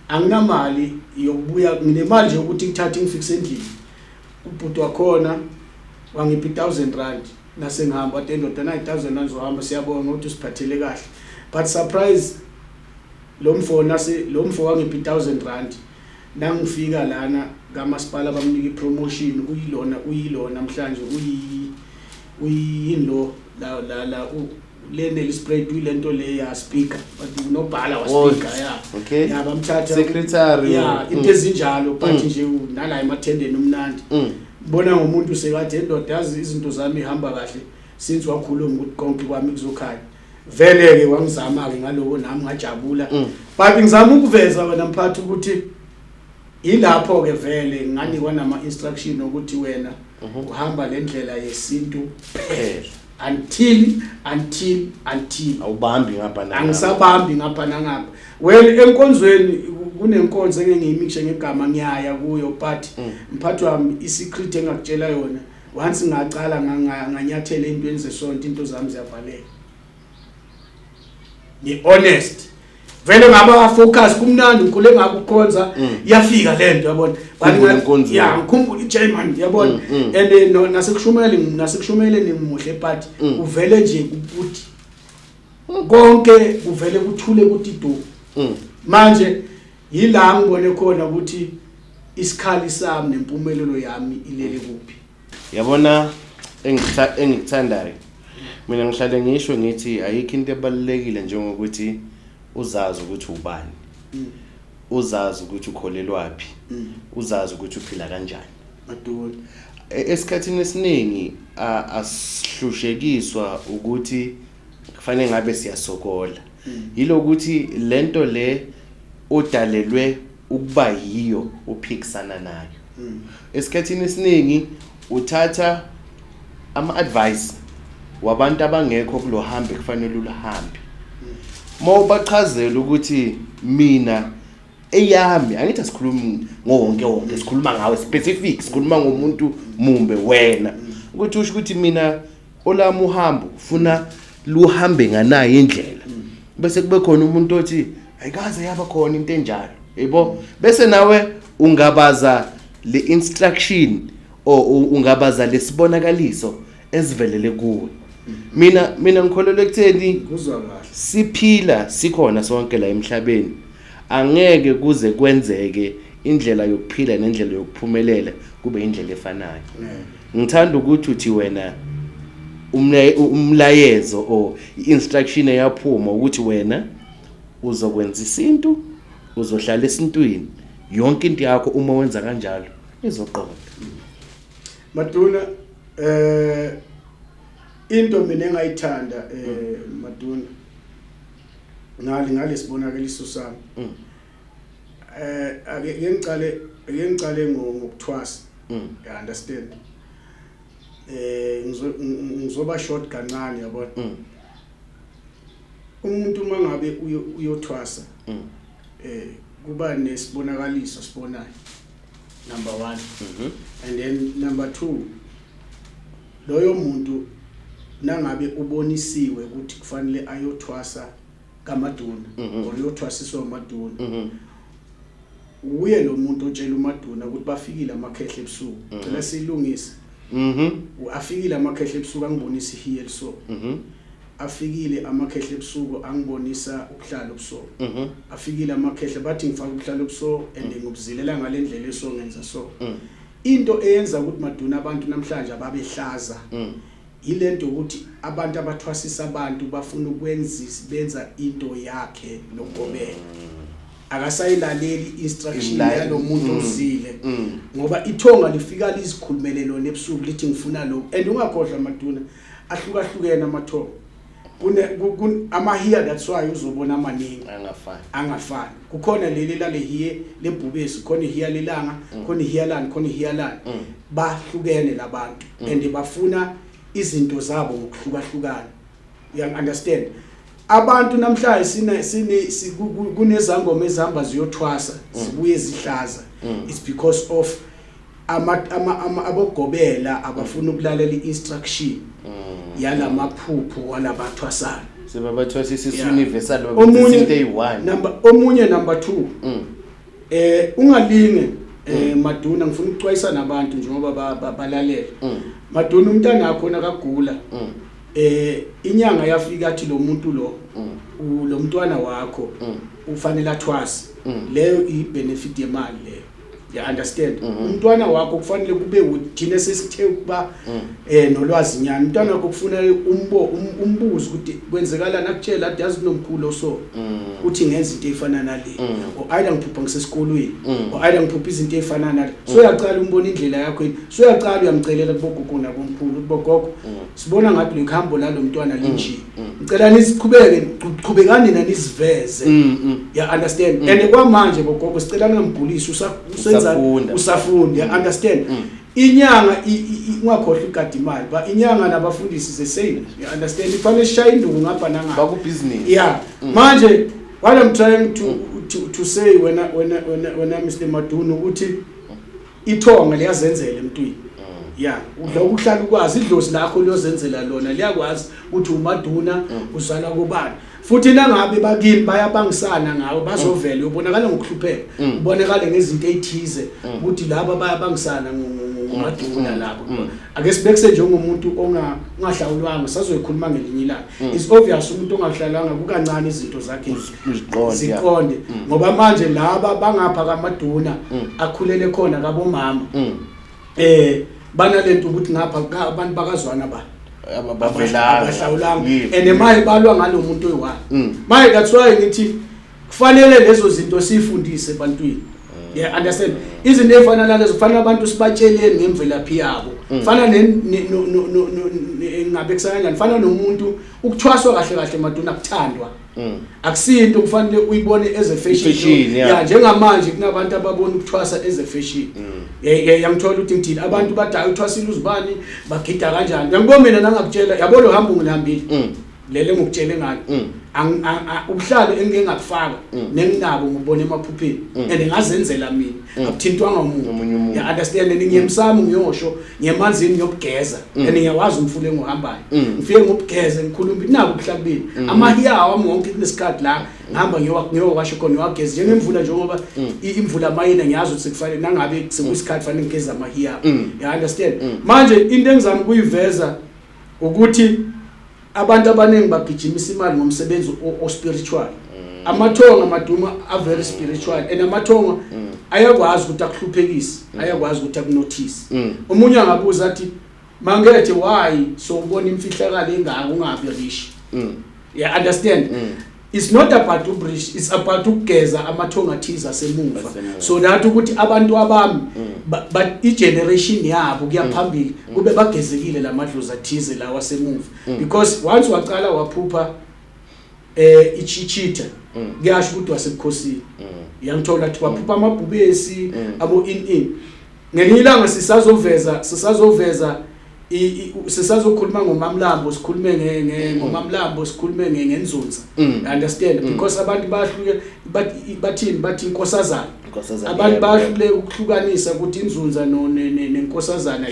anginamali yokubuya, nginemali nje ukuthi ngithathe ngifikise endlini. Ubhuti wakhona wangipha i-1000 rand nasengihamba, wathi, endoda, nayi 1000 rand, zohamba, siyabonga ukuthi usiphathele kahle. But surprise, lo mfo nase lo mfo wangipha i-1000 rand, nangifika lana kamasipala bamnika ipromotion, uyilona uyilona namhlanje, uyi uyini lo la la la le Nelspruit, uyilento le ya speaker, but unobhala wa Oh, speaker, ya. Okay. Ya, bamthatha. Secretary. Ya, into ezinjalo, but nje nala emathendeni umnandi. Bona ngomuntu sekade endoda, yazi izinto zami ihamba kahle since wakhuluma ukuthi konke kwami kuzokhanya. Vele ke wangizama ke ngaloko, nami ngajabula. But ngizama ukuveza wena mphathi ukuthi ilapho ke vele nganikwa nama instruction ukuthi wena uhamba le ndlela yesintu Phela. until Awubambi ngapha nangapha. Angisabambi ngapha nangapha. Well, enkonzweni kunenkonzo engeke ngiyimixhe ngegama, ngiyaya kuyo, but mphathi wami, isecret engakutshela yona, once ngacala nganyathela entweni zesonto, into zami ziyavaleka. Ngi honest vele, ngaba focus, kumnandi, ngikhule ngakukhonza, iyafika lento, yabona. But Khumbula enkonzweni. Ya, ngikhumbula iJerman, yabona. And no, nasekushumayeleni ngimuhle, but uvele nje ukuthi konke kuvele kuthule kuthi du. Manje yila ngibone khona ukuthi isikhali sami nempumelelo yami ilele kuphi. Yabona, engikuthandayo mina, ngihlale ngisho ngithi ayikho into ebalulekile njengokuthi uzazi ukuthi ubani. Uzazi ukuthi ukholelwaphi, uzazi ukuthi uphila kanjani. Maduna. Esikhathini esiningi asihlushekiswa ukuthi kufanele ngabe siyasokola, yilokuthi lento le odalelwe ukuba yiyo uphikisana nayo. Esikhathini esiningi uthatha ama-advice wabantu abangekho kulo hambe kufanele uluhambe. Mawubachazela ukuthi mina eyami, angithi asikhulumi ngowonke wonke, sikhuluma ngawe specific, sikhuluma ngomuntu mumbe wena, ukuthi usho ukuthi mina olami uhambo ufuna luhambe nganayo indlela, bese kube khona umuntu othi ayikaze yaba khona into enjalo, yebo, bese nawe ungabaza le instruction or ungabaza lesibonakaliso esivelele kuwe. Mina ngikholelwa ekutheni Kuzwa kahle. Siphila sikhona sonke la emhlabeni, angeke kuze kwenzeke indlela yokuphila nendlela yokuphumelela kube indlela efanayo. Ngithanda ukuthi uthi wena umlayezo or i-instruction eyaphuma ukuthi wena uzokwenza isintu, uzohlala esintwini, yonke into yakho uma wenza kanjalo izoqonda. Maduna, into mina engayithanda, Maduna, ngalesibonakaliso sami, ake ngicale ngokuthwasa. You understand? Ngizoba short kancane, yabona. Umuntu mangabe uyothwasa, kuba nesibonakaliso sibonayo, number 1, and then number 2, loyo muntu nangabe ubonisiwe ukuthi kufanele ayothwasa kaMaduna or uyothwasiswa uMaduna, uye lo muntu otshela uMaduna ukuthi bafikile amakhehle ebusuku, cela silungise. Afikile amakhehle ebusuku angibonisa ihiye eliso. Afikile amakhehle ebusuku angibonisa ubuhlalo obuso. Afikile amakhehle bathi ngifaka ubuhlalo obuso and ngibuzilela ngalendlela eso, ngenza so. Into eyenza ukuthi, Maduna, abantu namhlanje ababehlaza, yilento ukuthi abantu abathwasisa abantu bafuna ukwenzisa, benza into yakhe nokugobela, akasayilaleli instruction yalomuntu ozile, ngoba ithonga lifika lizikhulumele lona ebusuku lithi ngifuna lokhu. And ungakhohlwa, Maduna, ahlukahlukene amathonga, kune amahiya, that's why uzobona amaningi angafani. Angafani. Kukhona leli lale hiye lebhubesi, khona ihiya lelanga, khona ihiya lani, khona ihiya lani. Bahlukene labantu and bafuna izinto zabo ngokuhlukahlukana, you understand? Abantu namhlanje sine sine kunezangoma ezihamba ziyothwasa, zibuye zihlaza. It's because of ama ama ama abogobela abafuna ukulalela i-instruction yalamaphupho walabathwasana. Sebabathwasisa universal, Omunye into eyi-one. Number omunye, number 2, ungalinge, Maduna, ngifuna ukuxwayisa nabantu njengoba balalela. Maduna, umntana wakho nakagula, inyanga yafika athi lo muntu lo, lo mntwana wakho ufanele athwase, leyo i-benefit yemali leyo, you understand? Umntwana wakho kufanele kube thina sesithe ukuba nolwazi nyana, umntwana wakho kufanele umbuze ukuthi kwenzekalani, akutshela athi yazi kunomkhulu so uthi ngenza into efana nale, or either ngiphupha ngisesikolweni, or either ngiphupha izinto ezifana nale. So uyaqala umbona indlela yakho yini, so uyaqala uyamcelela kubogogo nabomkhulu ukuthi bogogo, sibona ngathi lo kuhambo la lo mntwana linje, ngicela nisiqhubeke, qhubekani nani nisiveze, you understand? And kwamanje bogogo sicela ningambhulisi, usenza Usafunda. Usafunda, you understand? Inyanga ungakhohlwa igada imali ba inyanga nabafundisi the same, you understand? Ifanele sishaya induku ngapha nangapha. Bakubhizinisi. Yeah, manje what I'm trying to say, wena Mr Maduna, ukuthi ithonga liyazenzela emntwini. Yeah, udla ukuhlala ukwazi idlozi lakho liyozenzela lona, liyakwazi ukuthi uMaduna uzalwa kubani, futhi nangabe bakini bayabangisana ngawe, bazovela, ubonakala ngokuhlupheka, ubonakale ngezinto ezithize ukuthi laba bayabangisana ngoMaduna labo. Ake sibekise njengomuntu ongahlawulwanga, sazoyikhuluma ngelinye ilanga. It's obvious umuntu ongahlalanga kukancane izinto zakhe uziqonde, yeah. Ziqonde, ngoba manje laba bangapha kaMaduna akhulele khona kabomama, banalento ukuthi ngapha abantu bakazwana ba Abavelanga. Abahlawulanga. Yeah. And maye balwa ngalo muntu oyi-one. Maye that's why ngithi Kufanele lezo zinto sifundise ebantwini, yeah, understand? Izinto ey'fana nalezo kufanele abantu sibatsheleni ngemvelaphi yabo. Fana ngabe kusakanjani, fana nomuntu ukuthwaswa kahle kahle, Maduna, kuthandwa, akusinto kufanele uyibone as a fashion. Fashion, yeah. Yeah, njengamanje kunabantu ababona ukuthwasa as a fashion. Yeah, yangithola ukuthi ngithini? Abantu bathi, "Hayi, uthwasile uzibani, bagida kanjani?" Ngiyabona mina nangakutshela, yabo, lo hambo ngilihambile, lele ngokutshele ngalo. Ubuhlalo engike ngakufaka nenginabo ngibona emaphupheni and ngazenzela mina, akuthintwanga umuntu. Omunye umuntu. Yeah, understand? And ngiyemsamo, ngiyosho ngiyemanzini ngiyobugeza and ngiyawazi umfula engihambayo. Ngifike ngobugeze, ngikhuluma nabo ubuhlakubili, amahiya wami wonke. Kunesikhathi la ngihamba ngiyowasha khona, ngiwageze njengemvula, njengoba imvula mayina, ngiyazi ukuthi sekufanele, nangabe sekuyisikhathi fanele ngigeze amahiya. You understand? Manje into engizama ukuyiveza ukuthi abantu abaningi bagijimisa imali ngomsebenzi o-spiritual. Amathonga, Maduma, are very spiritual and amathonga ayakwazi ukuthi akuhluphekise, ayakwazi ukuthi akunothise. Omunye angabuza athi, "Mangethe, why so ubona imfihlakalo engaka ungabi rich?" Yeah, understand? It's not about ubu-rich, it's about ukugeza amathonga athize asemuva, Asemuva. so that ukuthi abantu abami i-generation yabo kuya phambili kube bagezekile lamadlozi athize lawa asemuva, because once waqala waphupha ichichitha, kuyasho ukuthi wasebukhosini. Yangithola ukuthi waphupha amabhubesi abo in ngelinye ilanga sisazoveza sisazokhuluma ngomamlambo, sikhulume ngomamlambo, sikhulume ngenzunza. Understand? Because abantu bayahluke, bathini, bathi inkosazana. Inkosazana, Abantu bayahluleka ukuhlukanisa ukuthi inzunza nenkosazana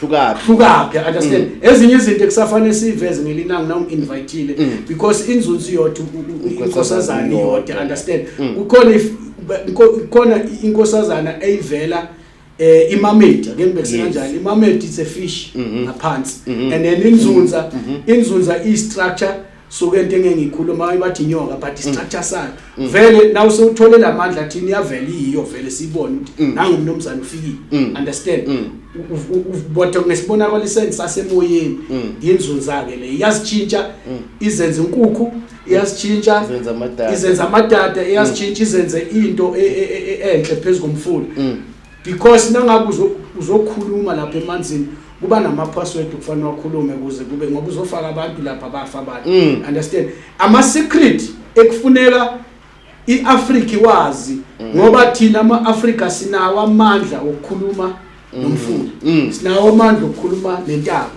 Hlukaphi? hlukaphi, understand? Ezinye izinto ekusafanele siveze ngelinanga na ungi-invitile, because inzunza iyodwa, inkosazana iyodwa, understand? Kukhona kukhona inkosazana eyivela i-mermaid, ake ngibekise kanjani, i-mermaid, it's a fish ngaphansi, and then inzunza i structure suke into engeke ngikhuluma, bathi inyoka, but i-structure sayo vele naw sewuthole lamandla thini, iyavela iyiyo vele, siyibone ukuthi nangu umnumzane ufikile, understand? Bodwa ngesibonakaliseni sasemoyeni, inzunza ke le iyazitshintsha izenze inkukhu, iyazitshintsha Izenza amadada. Izenza amadada, iyazitshintsha izenze into enhle phezu komfula, because nangabe uzokhuluma lapha emanzini kuba nama-password kufanele wakhulume kuze kube, ngoba uzofaka abantu lapha, bafa abantu, understand? Ama-secret ekufuneka i-Afrika iwazi, ngoba thina ama-Afrika sinawo amandla okukhuluma nomfula, sinawo amandla okukhuluma nentaba,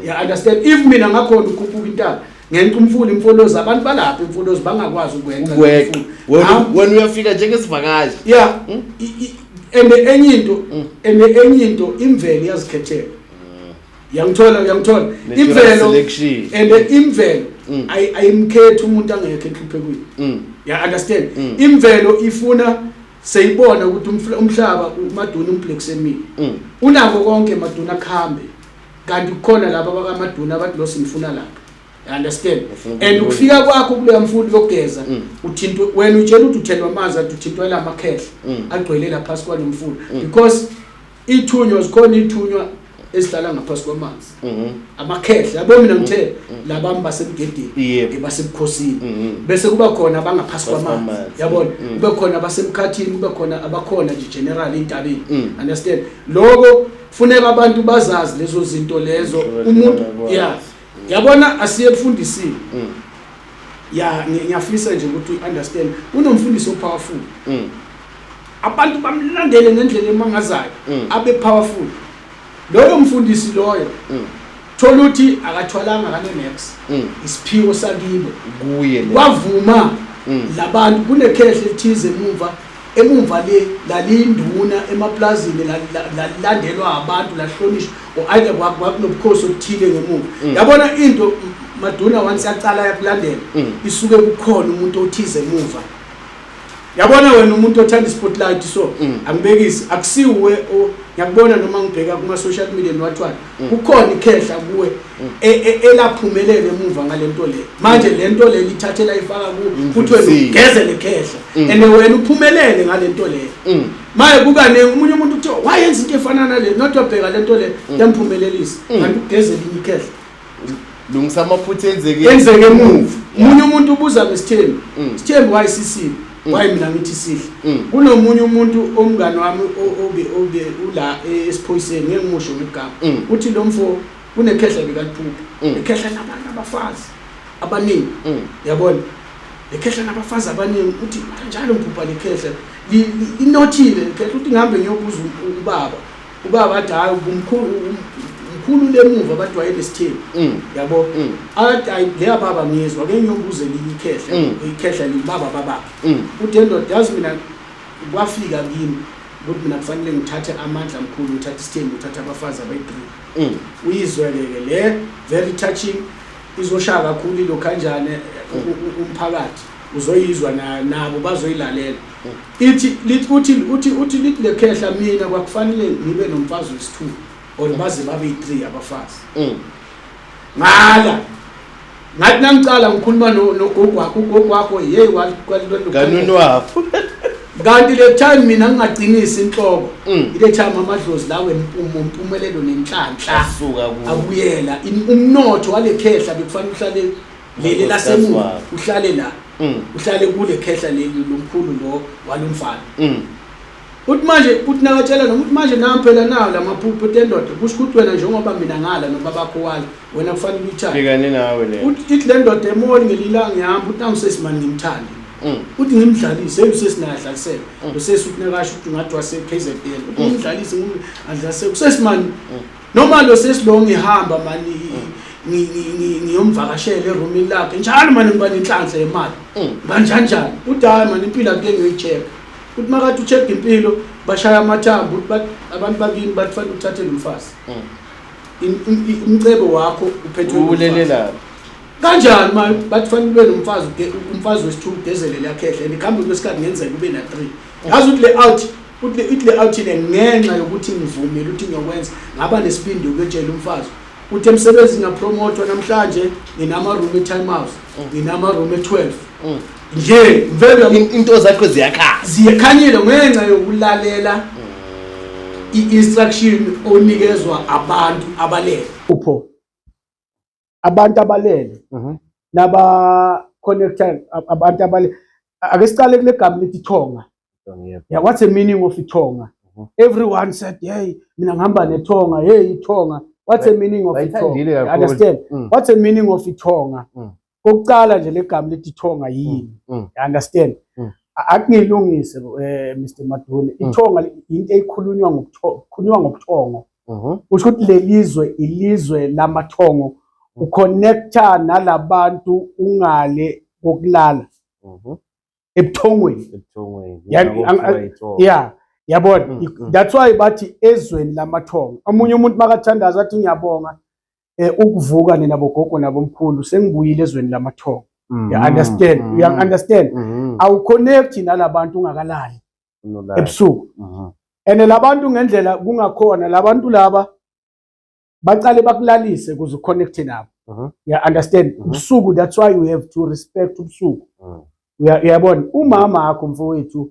ya understand? If mina ngakhona ukukhuphuka intaba ngenxa umfula imfolozi, abantu balapha imfolozi bangakwazi ukwenza Ukweqa. umfula. Wena uyafika njengesivakashi. Yeah, and enye into and enye into imvelo iyazikhethela, yangithola, uyangithola? Natural Imvelo selection. And imvelo ayimkhethi umuntu angekho enhluphekweni. Ya understand? Imvelo ifuna seyibona ukuthi umhlaba uMaduna umblacksemile, unako konke Maduna, kuhambe kanti kukhona laba bakaMaduna abathi lo simfuna lapha, you understand? Ufuna And ukubona. ukufika kwakho kuleya mfula yokugeza, uthintwe wena, utshela ukuthi uthelwa amanzi, athi uthintwa lamakhehla agcwele lapha phasi kwalomfula, because ithunywa zikhona, ithunywa ezihlala ngaphasi kwamanzi, amakhehla, yabo. Mina ngithe labami basemgedeni, basebukhosini, bese kuba khona abangaphasi Phasi kwamanzi, kwamanzi. yabona? Kube khona abasemkhathini, kube khona abakhona nje general entabeni, understand? Lokho kufuneka abantu bazazi lezo zinto lezo. Hlukahlukana Umuntu kwazo. ya yabona, asiye ekufundisini. Ya, ngiyafisa nje ukuthi u-understand, kunomfundisi o-powerful, abantu bamlandele ngendlela emangazayo, abe powerful loyo mfundisi loyo. Thola ukuthi akathwalanga, kane-nex, isiphiwo sakibo. Kuye le. Kwavuma labantu kunekhehle elithize emuva le lalinduna emaplazini, lalilandelwa abantu, lahlonishwa, or either kwakunobukhosi obuthile ngemuva, yabona? Into Maduna, once yaqala yakulandela, isuke kukhona umuntu othize emuva, yabona? Wena umuntu othanda i-spotlight, so angibekisi, akusiwe ngiyakubona noma ngibheka kuma-social media niwathwala, kukhona ikhehla kuwe elaphumelela emuva ngalento le. Manje le nto le lithathela ifaka ku futhi wena Imfundisile. ugeze lekhehla and wena uphumelele ngalento le. Maye kukaningi omunye umuntu kuthiwa wayenza into efana nale, not wabheka lento le yamphumelelisa, kanti ugeze elinye ikhehla. Lungisa amaphutha enzeke Enzeke emuva. Umunye umuntu ubuza ngesithembu. Isithembu why sisibi? Why mina ngithi sihle? Kunomunye umuntu omngani wami obe ula esiphoyiseni, ngeke ngimusho ngegama. Uthi lo mfo kunekhehla bekaliphupha. Ikhehla nabantu abafazi abaningi. Yabona? Lekhehla nabafazi abaningi, uthi njalo ngiphupha lekhehla linothile lekhehla. Uthi ngihambe ngiyobuza ubaba, ubaba athi hayi, umkhulu, umkhulu lemuva bathi wayenesithembu. Yabo? Athi hayi, leya baba ngiyezwa, ake ngiyobuza elinye ikhehla. Ikhehla libaba babakhe. Uthi endoda, yazi mina kwafika kimi ukuthi mina kufanele ngithathe amandla mkhulu, ngithathe isithembu, ngithathe abafazi abayi-3. Uyizweke-ke le, very touching, izoshaya kakhulu ilokhanjane umphakathi uzoyizwa, nabo bazoyilalela. Ithi lithi uthi lithi lekhehla, mina kwakufanele ngibe nomfazi wesi-2 or baze babe yi-3 abafazi. Ngala ngathi nangicala ngikhuluma nogogo wakho, ugogo wakho hey. Kanunu wapho. Kanti le time mina ngingaqinisi inhloko. Ile time amadlozi lawo empumelelo nenhlanhla asuka ku abuyela. Umnotho wale khehla bekufanele uhlale leli lasemuva, wakhe. Uhlale la, uhlale kule khehla leli lomkhulu lo walomfana. Uthi manje, uthi nakatshela noma uthi manje nami phela nawo lamaphupho endoda, kusho ukuthi wena njengoba mina ngala nobabakho wala, wena kufanele uyithathe. Bhekane nawe le. Uthi ithi le ndoda emoli ngelilanga ngihamba, uthi nangu mani ngimthande. Uthi ngimdlalise, hey, usesi naye adlaliseke usesi. Uthi nakasho ukuthi ungathi wase-KZN, uthi ngimdlalise, adlaliseke usesi mani, noma lo sesi lo ngihamba mani ngiyomvakashela erumini lakhe njalo mani, ngiba nenhlanhla yemali. Banjanjani? Uthi hayi mani, impilo ake ngiyoyi-check. Uthi makade u-check impilo, bashaya amathambo, uthi abantu bakini bathi fanele uthathe lo mfazi. Umcebo wakho uphethwe lo mfazi. Ulele lapho. Kanjani ma bathi fanele ube nomfazi, umfazi wesi-two, ugezele liyakhehle, and ekuhambeni kwesikhathi ngenzeka ube na-three. Yazi ukuthi le out, uthi ithi le out le, ngenxa yokuthi ngivumile ukuthi ngiyokwenza, ngaba nesibindi ukuyotshela umfazi, uthi emsebenzini ngapromotwa namhlanje, nginama-room e-Time House, nginama-room e-12 nje vele. Into zakho ziyakhala. Ziyakhanyile ngenxa yokulalela i-instruction onikezwa abantu abalele upho, abantu abalele naba connecta abantu abalele. Ake sicale kule gama lithi thonga. Yeah, what's the meaning of ithonga? Everyone said, hey, mina ngihamba nethonga, hey, ithonga. What's the meaning of ithonga? Bayithandile You kakhulu. understand? What's the meaning of ithonga? Kokucala nje legama lithi ithonga yini? You understand? Akungilungise, Mr Maduna. Ithonga into ekhulunywa ngokukhulunywa ngobuthongo. Kusho ukuthi lelizwe ilizwe lamathongo. Uconnecta nalabantu ungale kokulala ebuthongweni. Ebuthongweni. Yeah, yabona? That's why bathi ezweni lamathongo. Omunye umuntu makathandaza athi ngiyabonga ukuvuka nina bogogo nabomkhulu, sengibuyile ezweni lamathongo. You understand? You understand? Awuconnect nalabantu ungakalali ebusuku. And labantu ngendlela kungakhona labantu laba baqale bakulalise ukuze uconnect nabo. You understand? Ubusuku, that's why you have to respect ubusuku. Uyabona umama wakho mfowethu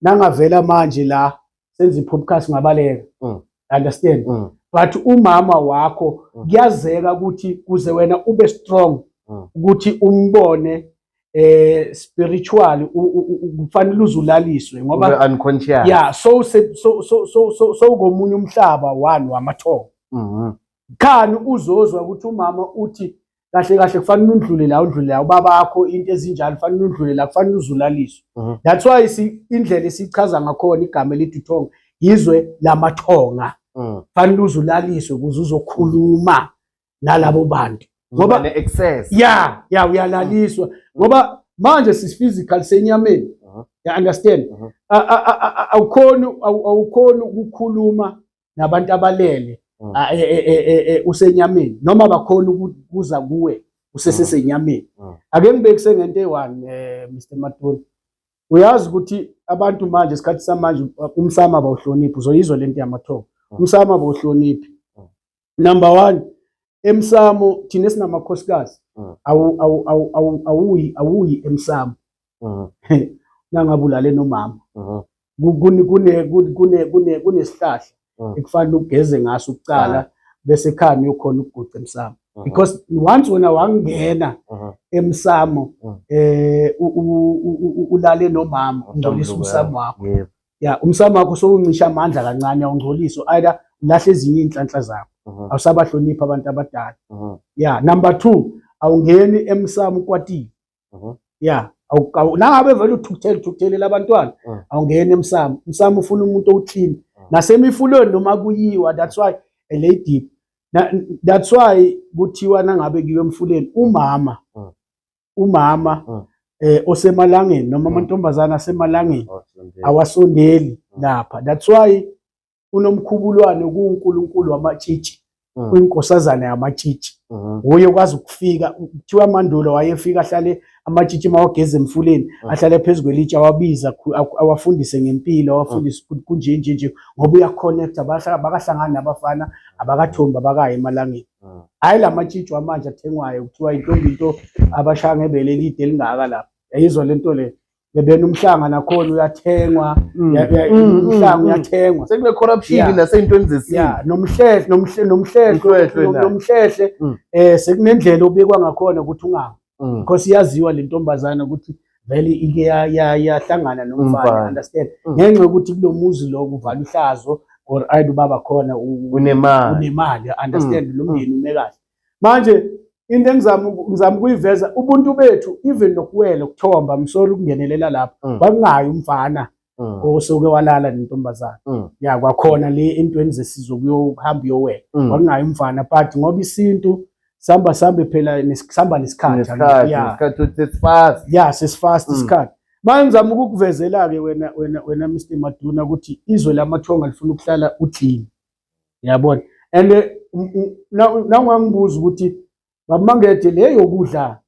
nangavela manje la senza i-podcast, ngabaleka. Understand? But umama wakho kuyazeka ukuthi kuze wena ube strong ukuthi umbone spiritually, kufanele uzulaliswe ngoba Ube unconscious. Yeah, so so so so so so komunye umhlaba one wamathongo. Khani uzozwa ukuthi umama uthi kahle kahle kufanele undlule la, undlule la, ubaba wakho, into ezinjalo, kufanele undlule la, kufanele uzulaliswe. That's why indlela esichaza ngakhona igama elithi uthonga, izwe lamathonga, kufanele uzulaliswe ukuze uzokhuluma nalabo bantu ngoba ne-access. Ya, uyalaliswa ngoba manje sis-physical, senyameni. You understand? Awukhoni awukhoni ukukhuluma nabantu abalele usenyameni, noma bakhona ukuza kuwe usesesenyameni. Ake ngibekise ngento eyi-one, Mr Maduna. Uyazi ukuthi abantu manje, isikhathi samanje, umsamo abawuhloniphi. Uzoyizwa lento yamathongo. Umsamo abawuhloniphi. Number one, emsamo thina esingamakhosikazi awuyi emsamo nangabe ulale nomama. Kunesihlahla ekufanele ugeze ngaso ukucala, bese ekhaya uyokhona ukuguqa emsamo. Because once wena wangena emsamo, ulale nomama, ungcolisa umsamo wakho. Ya, umsamo wakho sowuncisha amandla kancane, awungcolisa, either ulahle ezinye iy'nhlanhla zakho, awusabahloniphi abantu abadala. Ya, number two, awungeni emsamo ukwatile. Ya, nangabe vele uthukuthele, uthukuthelela abantwana, awungeni emsamo. Umsamo ufuna umuntu o-clean. Nasemifulweni noma kuyiwa, that's why le deep. That's why kuthiwa nangabe kuyiwe emfuleni, umama, umama osemalangeni noma amantombazana asemalangeni Awusondeli. awasondeli lapha. That's why unomkhubulwane kuwuNkulunkulu wamatshitshi, uyinkosazana yamatshitshi. Uye ukwazi ukufika, kuthiwa mandulo wayefika ahlale amatshitshi mawageza emfuleni, ahlale phezu kwelitshe, awabiza, awafundise ngempilo, awafundise ukuthi kunje nje nje, ngoba uya-connecta. Bakahlangana nabafana abakathombi, abakayi emalangeni. Hhayi la matshitshi wamanje athengwayo, kuthiwa intombi into, abashaya ngebele elide elingaka lapha. Yayizwa lento le, bebena umhlanga nakhona uyathengwa. Umhlanga uyathengwa. Sekune corruption naseyintweni zesintu. Ya, nomhlehle, nomhlehle. Umhlwehlwe nayo. Nomhlehle. Sekunendlela obekwa ngakhona ukuthi ungawi, because iyaziwa le ntombazana ukuthi vele ike yahlangana nomfana. Umfana. Understand? Mm. Ngenxa yokuthi kulo muzi lo kuvala ihlazo, or either ubaba khona Unemali. unemali, understand? Lo mndeni ume kahle. Manje into engizama ngizama ukuyiveza, ubuntu bethu, even nokuwela, ukuthomba, msolo ukungenelela lapho, kwakungayi umfana osuke walala nentombazana. Ya, kwakhona le entweni zesizwe kuyohamba uyowela, kwakungayi umfana, but ngoba isintu sihamba, sambe phela sihamba nesikhathi. Nesikhathi, Ya. nesikhathi uthi sesifast. Ya, sesifast isikhathi. Manje ngizama ukukuvezela-ke wena Mr Maduna ukuthi izwe lamathonga lifuna ukuhlala u-clean, yabona? And nawungangibuza ukuthi bamangethe le yokudla,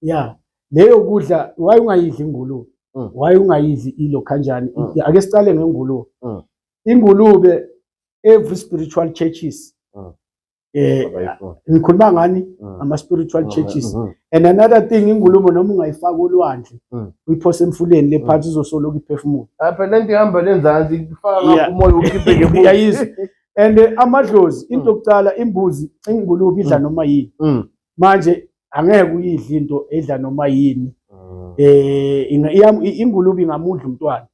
ya, le yokudla, why ungayidli ingulube? Why ungayidli ilo kanjani? Ake sicale ngengulube. Ingulube, every spiritual churches, Abayifuni. ngikhuluma ngani? Ama spiritual churches. And another thing, ingulube noma ungayifaka olwandle, uyiphose emfuleni le phansi, izosoloku iphefumula. Phela lento ihamba lenzansi ifaka ngapha umoya ukhiphe ngemuva. Uyayizwa? And amadlozi, into yokucala, imbuzi, ingulube idla noma yini. Manje angeke uyidle into edla noma yini. Ingulube ingamudla umntwana.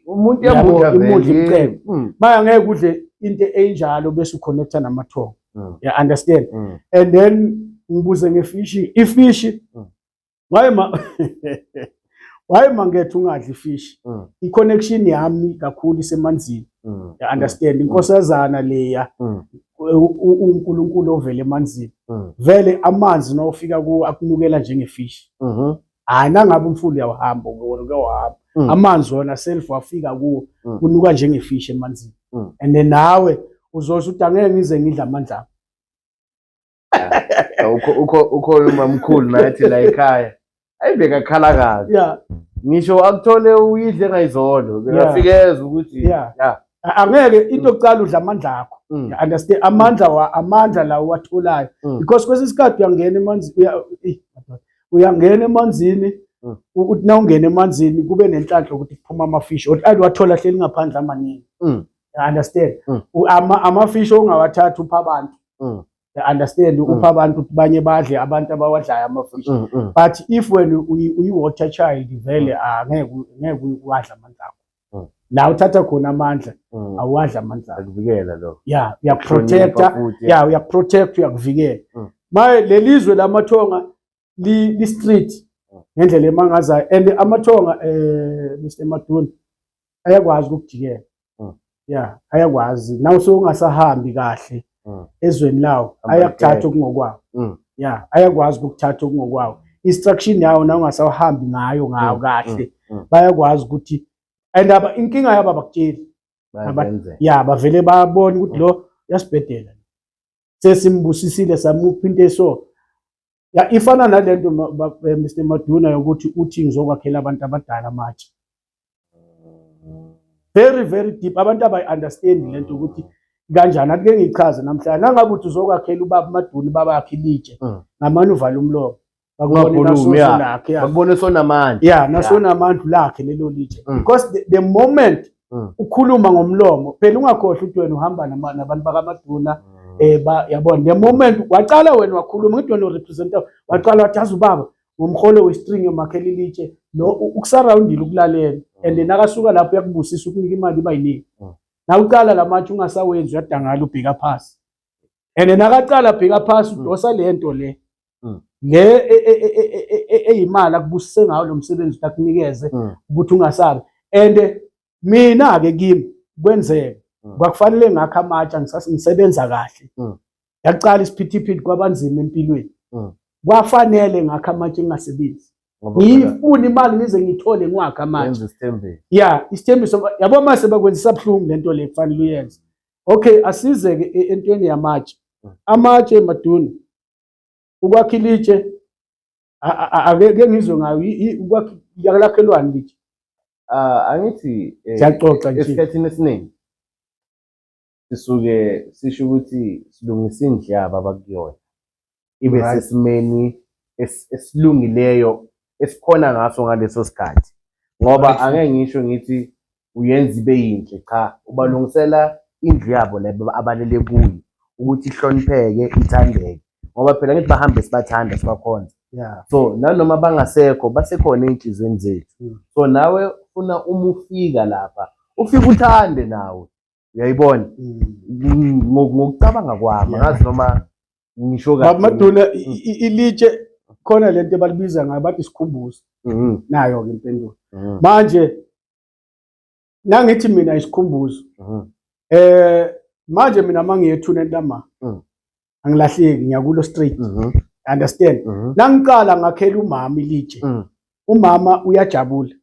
Umuntu Yabo, yamudla vele. imudla imcebo. Manje angeke udle into enjalo bese uconnecta namathongo. You understand? And then ngibuze ngefishi, ifishi, why mangethe ungadli ifishi? I-connection yami kakhulu isemanzini. You understand? Inkosazana leya, uNkulunkulu ovela emanzini. Vele amanzi nawufika kuwo akunukela njengefishi. Hayi, nangabe umfula uyawuhamba, wona uyawuhamba. Amanzi wona self wafika kuwo, kunuka njengefishi emanzini. And then nawe uzosho ukuthi angeke ngize ngidle amandla ami. Ukhona umamkhulu nathi la ekhaya. Ayibeka khala kabi. Ngisho akuthole uyidle ngayizolo. Bekafikeza ukuthi ya. Angeke, into yokucala, udla amandla akho. You understand? Amandla wa amandla la uwatholayo. Because kwesinye isikhathi uyangena emanzini, uya, eh, madoda. Uyangena emanzini, uthi na ungena emanzini kube nenhlanhla ukuthi kuphuma amafishi, or wathola hleli ngaphandle amaningi. You understand? Amafishi ongawathatha upha abantu. You understand? Upha abantu ukuthi banye badle, abantu abawadlayo amafishi. But if wena uyi-water child vele, angeke ngeke uwadla amandla akho. La uthatha khona amandla, awadla amandla akho. Akuvikela lo. Ya, uyakuprotecta. Futhi. Ya, uyakuprotect, uyakuvikela. Maye lelizwe lamathonga li strict ngendlela emangazayo, and amathonga, Mr Maduna, ayakwazi ukukujikela. Ya, ayakwazi nawe sowungasahambi kahle ezweni lawo, Hamba ayakuthatha ligele. okungokwawo. Ya, ayakwazi ukukuthatha okungokwawo, instruction yawo, na ungasawuhambi ngayo ngawo kahle, bayakwazi ukuthi, and inkinga yabo abakutsheli. Bayenze. Ya, bavele babona ukuthi lo uyasibhedela, sesimbusisile, samupha into eso. Ya, ifana nalento Mr Maduna yokuthi uthi ngizokwakhela abantu abadala amatshe. Very very deep, abantu abayi-understand lento ukuthi kanjani. Ake ngiyichaze namhlanje. Nangabe uthi uzokwakhela ubaba Maduna, ubaba wakhe ilitshe, ngamane uvala umlomo, bakubone. Ungakhulumi, Nasoso lakhe, ya. Bakubone sonamandla. Ya, nasonamandla lakhe lelo litshe, because the moment ukhuluma ngomlomo phela, ungakhohlwa ukuthi wena uhamba nabantu bakaMaduna. Ba yabona, the moment waqala wena wakhuluma, ngithi wena urepresenta, waqala wathi, "Yazi ubaba, ngomholo westring yomakhela ilitshe lo." Ukusurroundile ukulalela, and nakasuka lapho uyakubusisa, ukunika imali iba yiningi. Nawuqala lamatshe ungasawenzi, uyadangala, ubheka phasi, and nakaqala bheka phasi, udosa le nto le le eyimali akubusise ngayo lo msebenzi ukuthi akunikeze ukuthi ungasabi. And mina-ke kimi kwenzeka kwakufanele ngakho amatshe ngisebenza kahle. Yaqala isiphithiphithi, kwabanzima empilweni. Kwafanele ngakho amatshe ngingasebenzi. Ngoba phela Ngiyifuna imali ngize ngiyithole, ngiwakhe amatshe. Wenza isithembiso. Ya, isithembiso, yabo, mase bakwenzisa buhlungu lento le kufanele uyenze. Okay, asize-ke entweni yamatshe. Amatshe, maduna, ukwakha ilitshe, ake ngizwe ngayo, ukwakha lakhelwani litshe? Ah, angithi Siyaxoxa nje. Esikhathini esiningi sisuke sisho ukuthi silungisa indlu yabo abakuyona ibe sesimeni esilungileyo esikhona ngaso ngaleso sikhathi, ngoba angeke ngisho ngithi uyenza ibe yinhle. Cha, ubalungisela indlu yabo le abalele kuyo ukuthi ihlonipheke, ithandeke, ngoba phela ngithi bahambe sibathanda, sibakhonza. So nanoma bangasekho, basekhona ey'nhliziyweni zethu. So nawe funa uma ufika lapha ufike uthande nawe, uyayibona? Ngokucabanga kwami, angazi noma ngisho kahle. Baba Maduna, ilitshe khona lento ebalibiza ngayo, bathi isikhumbuzo. Nayo-ke impendulo. Manje nangithi mina isikhumbuzo, manje mina mangiye ethuneni lama, angilahleki, ngiyakulo straight. Understand? Mhm. Nangiqala ngakhela umama ilitshe, umama uyajabula,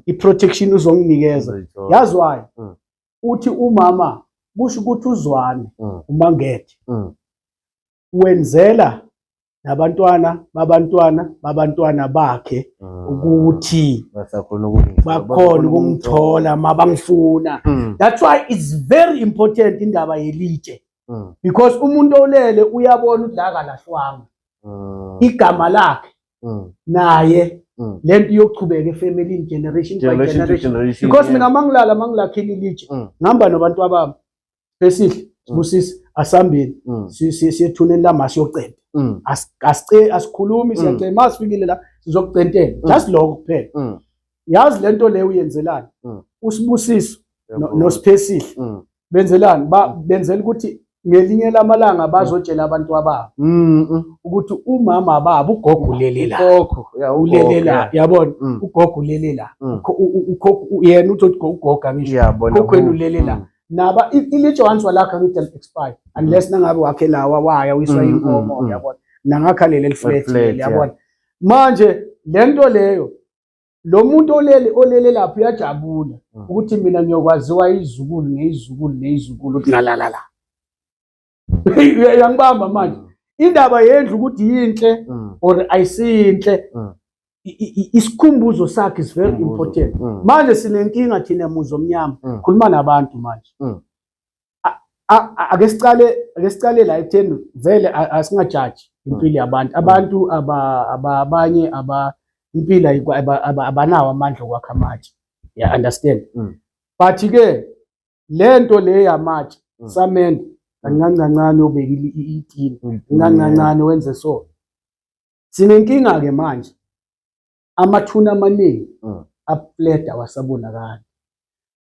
i-protection uzonginikeza. Uzoyithola. Yazi why? Uthi umama kusho ukuthi uzwane umangethe wenzela nabantwana babantwana babantwana bakhe ukuthi Basakhona ukungithola. Bakhona ukungithola mabangifuna. That's why it's very important indaba yelitshe, because umuntu olele uyabona ukuthi la akalahlwanga, igama lakhe naye, lento iyochubeka efamily, generation by Generation to generation. generation. Because mina mangilala, mangilakhile ilitshe, ngihamba nabantu abami besihle, sibusise, asambeni, siyethuneni lama, siyocenta. Asikhulumi, siyacela masifikile la sizokucentela, just lokho kuphela. Yazi lento leyo uyenzelani? Usibusiso noSiphesihle benzelani? Benzela ukuthi ngelinye lamalanga bazotshela abantu ababo ukuthi umama babo, ugogo ulele la. Ugogo, yeah, ugogo, Ulele la. Yabona? Ugogo ulele la. Yena uthi ugogo, angisho? Yeah, bona Ukhokhweni ulele la. Naba ilitshe once walakha, ngithi expire, unless nangabe wakhe lawa waya uyiswa inkomo. Yabona, nangakha leli eliflat. Flat, leli, yabona? Manje lento leyo, lo muntu olele lapho uyajabula ukuthi mina ngiyokwaziwa izukulu ngeyizukulu neyizukulu ukuthi ngalala la. Uyangibamba manje? Indaba yendlu ukuthi yinhle or ayisiyinhle, isikhumbuzo sakhe is very Isikhumbuzo. important. Manje sinenkinga thina muzi omnyama. Khuluma nabantu manje. Ake sicale la ekutheni vele asingajaji impilo yabantu. Abantu abanye aba impilo abanawo amandla okwakha amatshe, ya understand? But ke lento le yamatshe, samende kancane kancane, ubeka itini kancane kancane, wenze so. Sinenkinga ke manje, amathuna amaningi aflat, awasabonakali.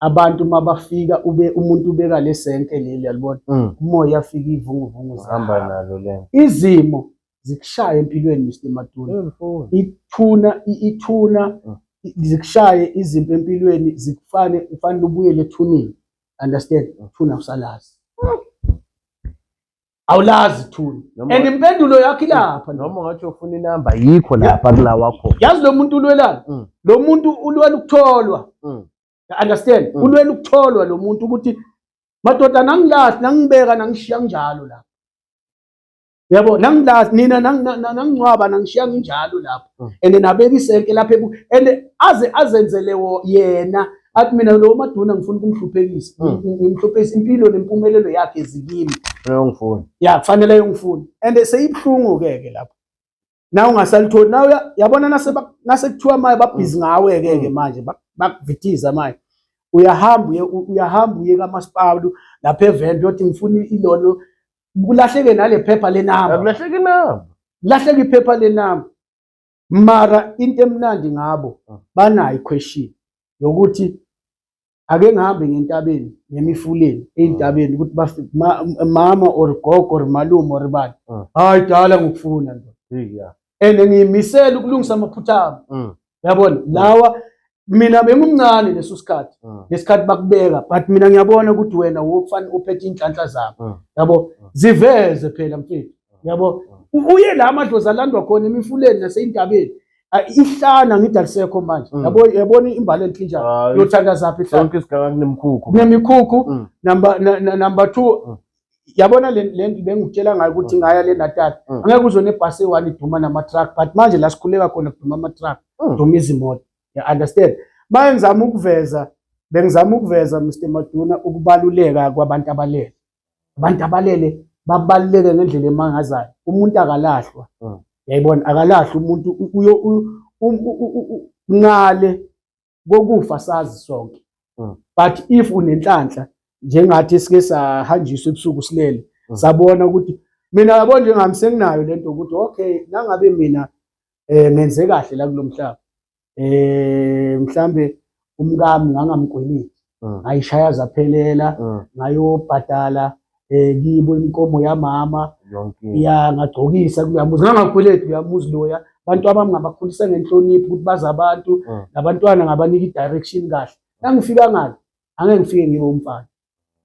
Abantu mabafika, ube umuntu ubeka lesenke leli, yalibona? Umoya afika, ivunguvungu Uhamba zahamba. Nalo le. Izimo zikushaya empilweni, Mr Maduna. Ithuna, ithuna zikushaye izinto empilweni, zikufane ufanele ubuyele ethuneni, understand? Thuna usalazi, awulazi ithuna. And impendulo yakho ilapha. Noma ungathi ufuna inamba, yikho lapha kula wakho. Yazi lo muntu ulwelani? Lo muntu ulwela ukutholwa. Understand? Ulwela ukutholwa lo muntu ukuthi, "Madoda, nangilahli, nangibeka, nangishiya nginjalo lapha, yabo, nangilahli nina, nangingcwaba, nangishiya nginjalo lapho." And nabeka isenke lapha and aze azenzele yena, athi, "Mina lo Maduna ngifuna ukumhluphekisa, ngimhluphekisa impilo nempumelelo yakhe zikimi." Uyongifuna. Ya, kufanele ayongifuna, and seyibuhlungu ke ke lapho na ungasalitholi na yabona, nasekuthiwa manje babhizi ngawe ke ke manje, bakuvithiza manje, uyahamba uye, uyahamba uye kamasipala lapha event, uyothi, "Ngifuna ilono." Kulahleke nale phepha lenamba. Akulahleki namba. Lahleke iphepha lenamba. Mara into emnandi ngabo banayo i-question yokuthi ake ngihambe ngentabeni ngemifuleni ey'ntabeni ukuthi mama or gogo or malume or bani. Hayi dala ngikufuna ndoda. And ngiyimisele ukulungisa amaphutha ami. Yabona lawa mina bengumncane leso sikhathi. Lesikhathi bakubeka, but mina ngiyabona ukuthi wena wokufanele uphethe inhlanhla zabo. Yabo, ziveze phela mfethu. Yabo, uye la amadlozi alandwa khona emifuleni naseyintabeni. Ihlana ngithi alisekho manje. Yabo, yabona imbali enhle njani. Uyothandaza phi ihlana? Sonke isigaba kunemikhukhu. Kunemikhukhu. Number 2. Yabona le bengikutshela ngayo ukuthi ngaya le Natal. Angeke uzwe nebhasi eyi-1 iduma nama-truck, but manje la sikhuleka khona kuduma ama-truck, kuduma izimoto. You understand? Manje bengizama ukuveza Mr Maduna ukubaluleka kwabantu abalele. Abantu abalele babaluleke ngendlela emangazayo. Umuntu akalahlwa. Yayibona, akalahlwa umuntu ngale kokufa sazi sonke. But if unenhlanhla njengathi sike sahanjiswa ebusuku silele, sabona ukuthi mina yabo njengami senginayo lento ukuthi okay, nangabe mina ngenze kahle la kulomhlaba, mhlambe umkami ngangamkweleti, ngayishaya zaphelela, ngayobhadala kibo inkomo yamama, ya ngagcokisa kuyamuzi, ngangakweleti uyamuzi loya. Abantu abami ngabakhulisa ngenhlonipho ukuthi bazi abantu, nabantwana ngabanika i-direction kahle. Nangifika ngale angeke ngifike ngibe umfana,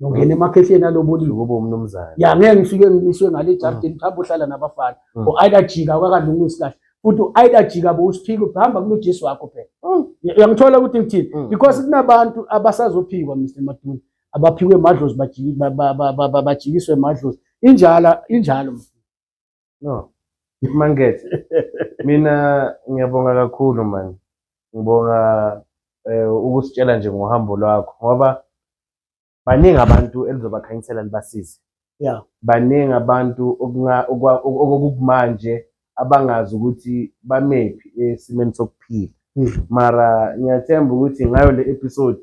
ngiyongena emakhehleni alobolile. Ube umnumzane. Ya, ngeke ngifike ngimiswe ngale ejardini, mhlawumbe uhlala nabafana. U-either jika kwakalungisi kahle, futhi u-either jika bowusiphika uhamba kulo Jesu wakho phela. Uyangithola ukuthi ngithini? Because kunabantu abasazophikwa Mr Maduna, abaphiwe emadlozi, bajikiswe emadlozi. Injalo, injalo. No. Mangethe. Mina ngiyabonga kakhulu man. Ngibonga ukusitshela nje ngohambo lwakho, ngoba baningi abantu elizobakhanyisela libasize. Baningi abantu okumanje abangazi ukuthi bamephi esimeni sokuphila. Mara ngiyathemba ukuthi ngayo le episode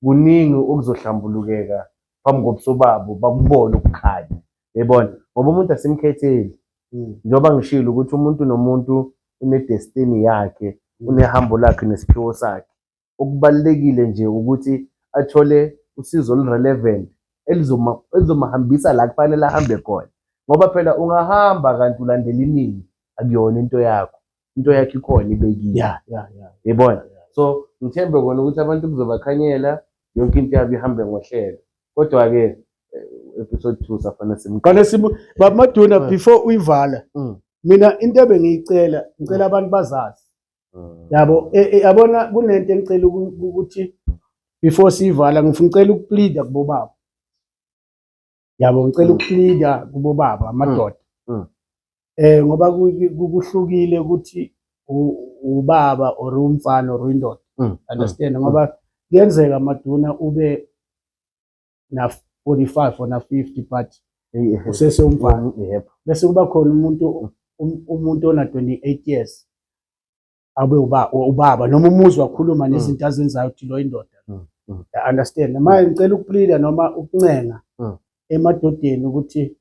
kuningi okuzohlambulukeka phambi kobuso babo, bakubone ukukhanya. Yayibona? Ngoba umuntu asimkhetheli. Njengoba ngishilo ukuthi umuntu nomuntu une-destiny yakhe, unehambo lakhe nesiphiwo sakhe. Okubalulekile nje ukuthi athole usizo olu-relevant elizomhambisa la kufanele ahambe khona. Ngoba phela ungahamba kanti ulandela iningi, akuyona into yakho. Into yakho ikhona ibekiwe. Yayibona? So ngithembe kona ukuthi abantu kuzobakhanyela yonke into yabo ihambe ngohlelo. Kodwa-ke episode 2 safana simqale. Qale simu Baba Maduna, before uyivala, mina into ebengiyicela, ngicela abantu bazazi. Yabo, yabona kunento engicela ukuthi before siyivala ngifuna ngicela ukupleada kubobaba. Yabo, ngicela ukupleada kubobaba amadoda. Ngoba kuhlukile ukuthi ubaba or umfana or indoda. Understand? Ngoba kuyenzeka Maduna ube na 45 or na 50 but usesewumfana. Bese kuba khona umuntu ona 28 years abe ubaba noma umuzwa akhuluma nezinto azenzayo ukuthi lo indoda. I understand. Manje ngicela ukupleada noma ukuncenga emadodeni ukuthi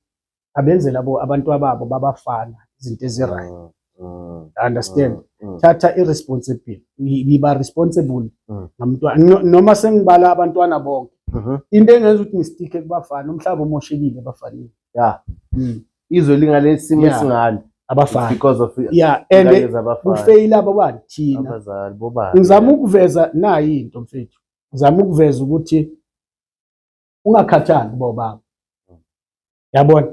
abenze labo abantu ababo babafana izinto ezi-right. I understand. Thatha i-responsibility, ngiba responsible ngamntwana. Noma sengibala abantwana bonke. Into engenza ukuthi ngisticke kubafana, umhlaba umoshekile ebafaneni. Izwe lingalesimo esingalo. Abafana. Because of And ingane zabafana. kufeyila abobani? Thina. Abazali bobani. Ngizama ukuveza nayi into mfethu. Ngizama ukuveza ukuthi ungakhathali kuba ubaba. Yabona?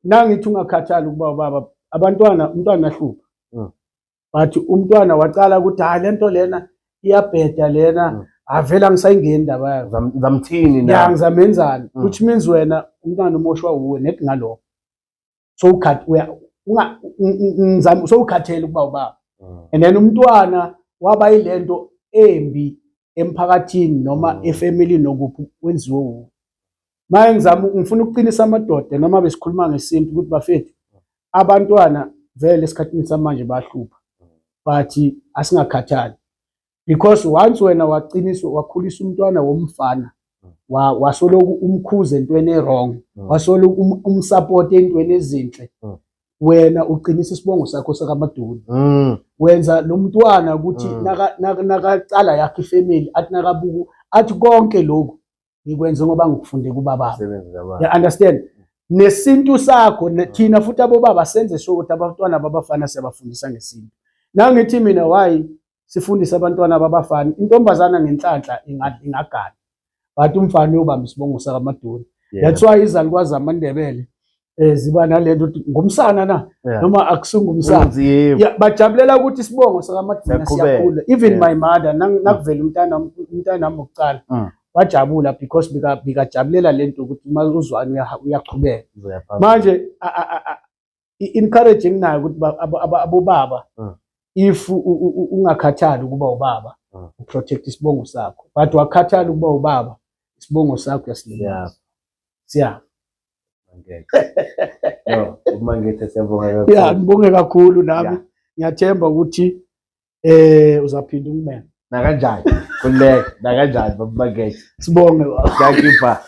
Nangithi ungakhathali ukuba ubaba, abantwana, umntwana ahlupha. But umntwana waqala ukuthi hayi lento lena iyabheda lena, avela ngisayingeni indaba yayo. Ngizamthini na? Ya, ngizamenzani? Which means wena umntwana umoshwa uwe net ngalokho. So ukhath uya unga ngizama so ukhathele ukuba ubaba. And then umntwana waba yilento embi emphakathini noma efamily nokuphi wenziwe uwe. Maye ngifuna ukuqinisa amadoda noma besikhuluma ngesintu ukuthi bafethu abantwana vele esikhathini samanje bayahlupha, but asingakhathali because once wena waqiniswa wakhulisa umntwana womfana Wasoloku umkhuze entweni e-wrong, wasoloku umsupport entweni ezinhle, wena uqinisa isibongo sakho sakaMaduna. Wenza lo mntwana ukuthi nakacala yakhe ifamily, athi nakabuku athi konke lokhu ngikwenze ngoba ngikufunde kubaba. Sebenzi kababa. You understand? Nesintu sakho, thina futhi abobaba senze sure ukuthi abantwana babafana siyabafundisa ngesintu. Nangithi mina, why sifundise abantwana babafana? Intombazana ngenhlanhla ingagana, but umfana uyobamba isibongo sakaMaduna. That's why izalukwazi zamaNdebele ziba nalento ukuthi ngumsana na noma akusungumsana. Yeah, bajabulela ukuthi isibongo sakaMaduna Siyaqhubeka. siyakhula. Even my mother, nakuvela umntana wami wokuqala, wajabula because bikajabulela lento ukuthi uma uzwane uyaqhubeka. Uzoya phambili. Manje i-encourage enginayo ukuthi abobaba, if ungakhathali ukuba ubaba, uprotect isibongo sakho, but wakhathala ukuba ubaba, isibongo sakho uyasilimaza. Siya. Ngeke. No, uMangethe, siyabonga kakhulu. Yeah, ngibonge kakhulu nami. Ngiyathemba ukuthi uzaphinda ungimeme. Nakanjani? Khululeka, nakanjani, baba Mangethe. Sibonge, baba. Thank you, pa.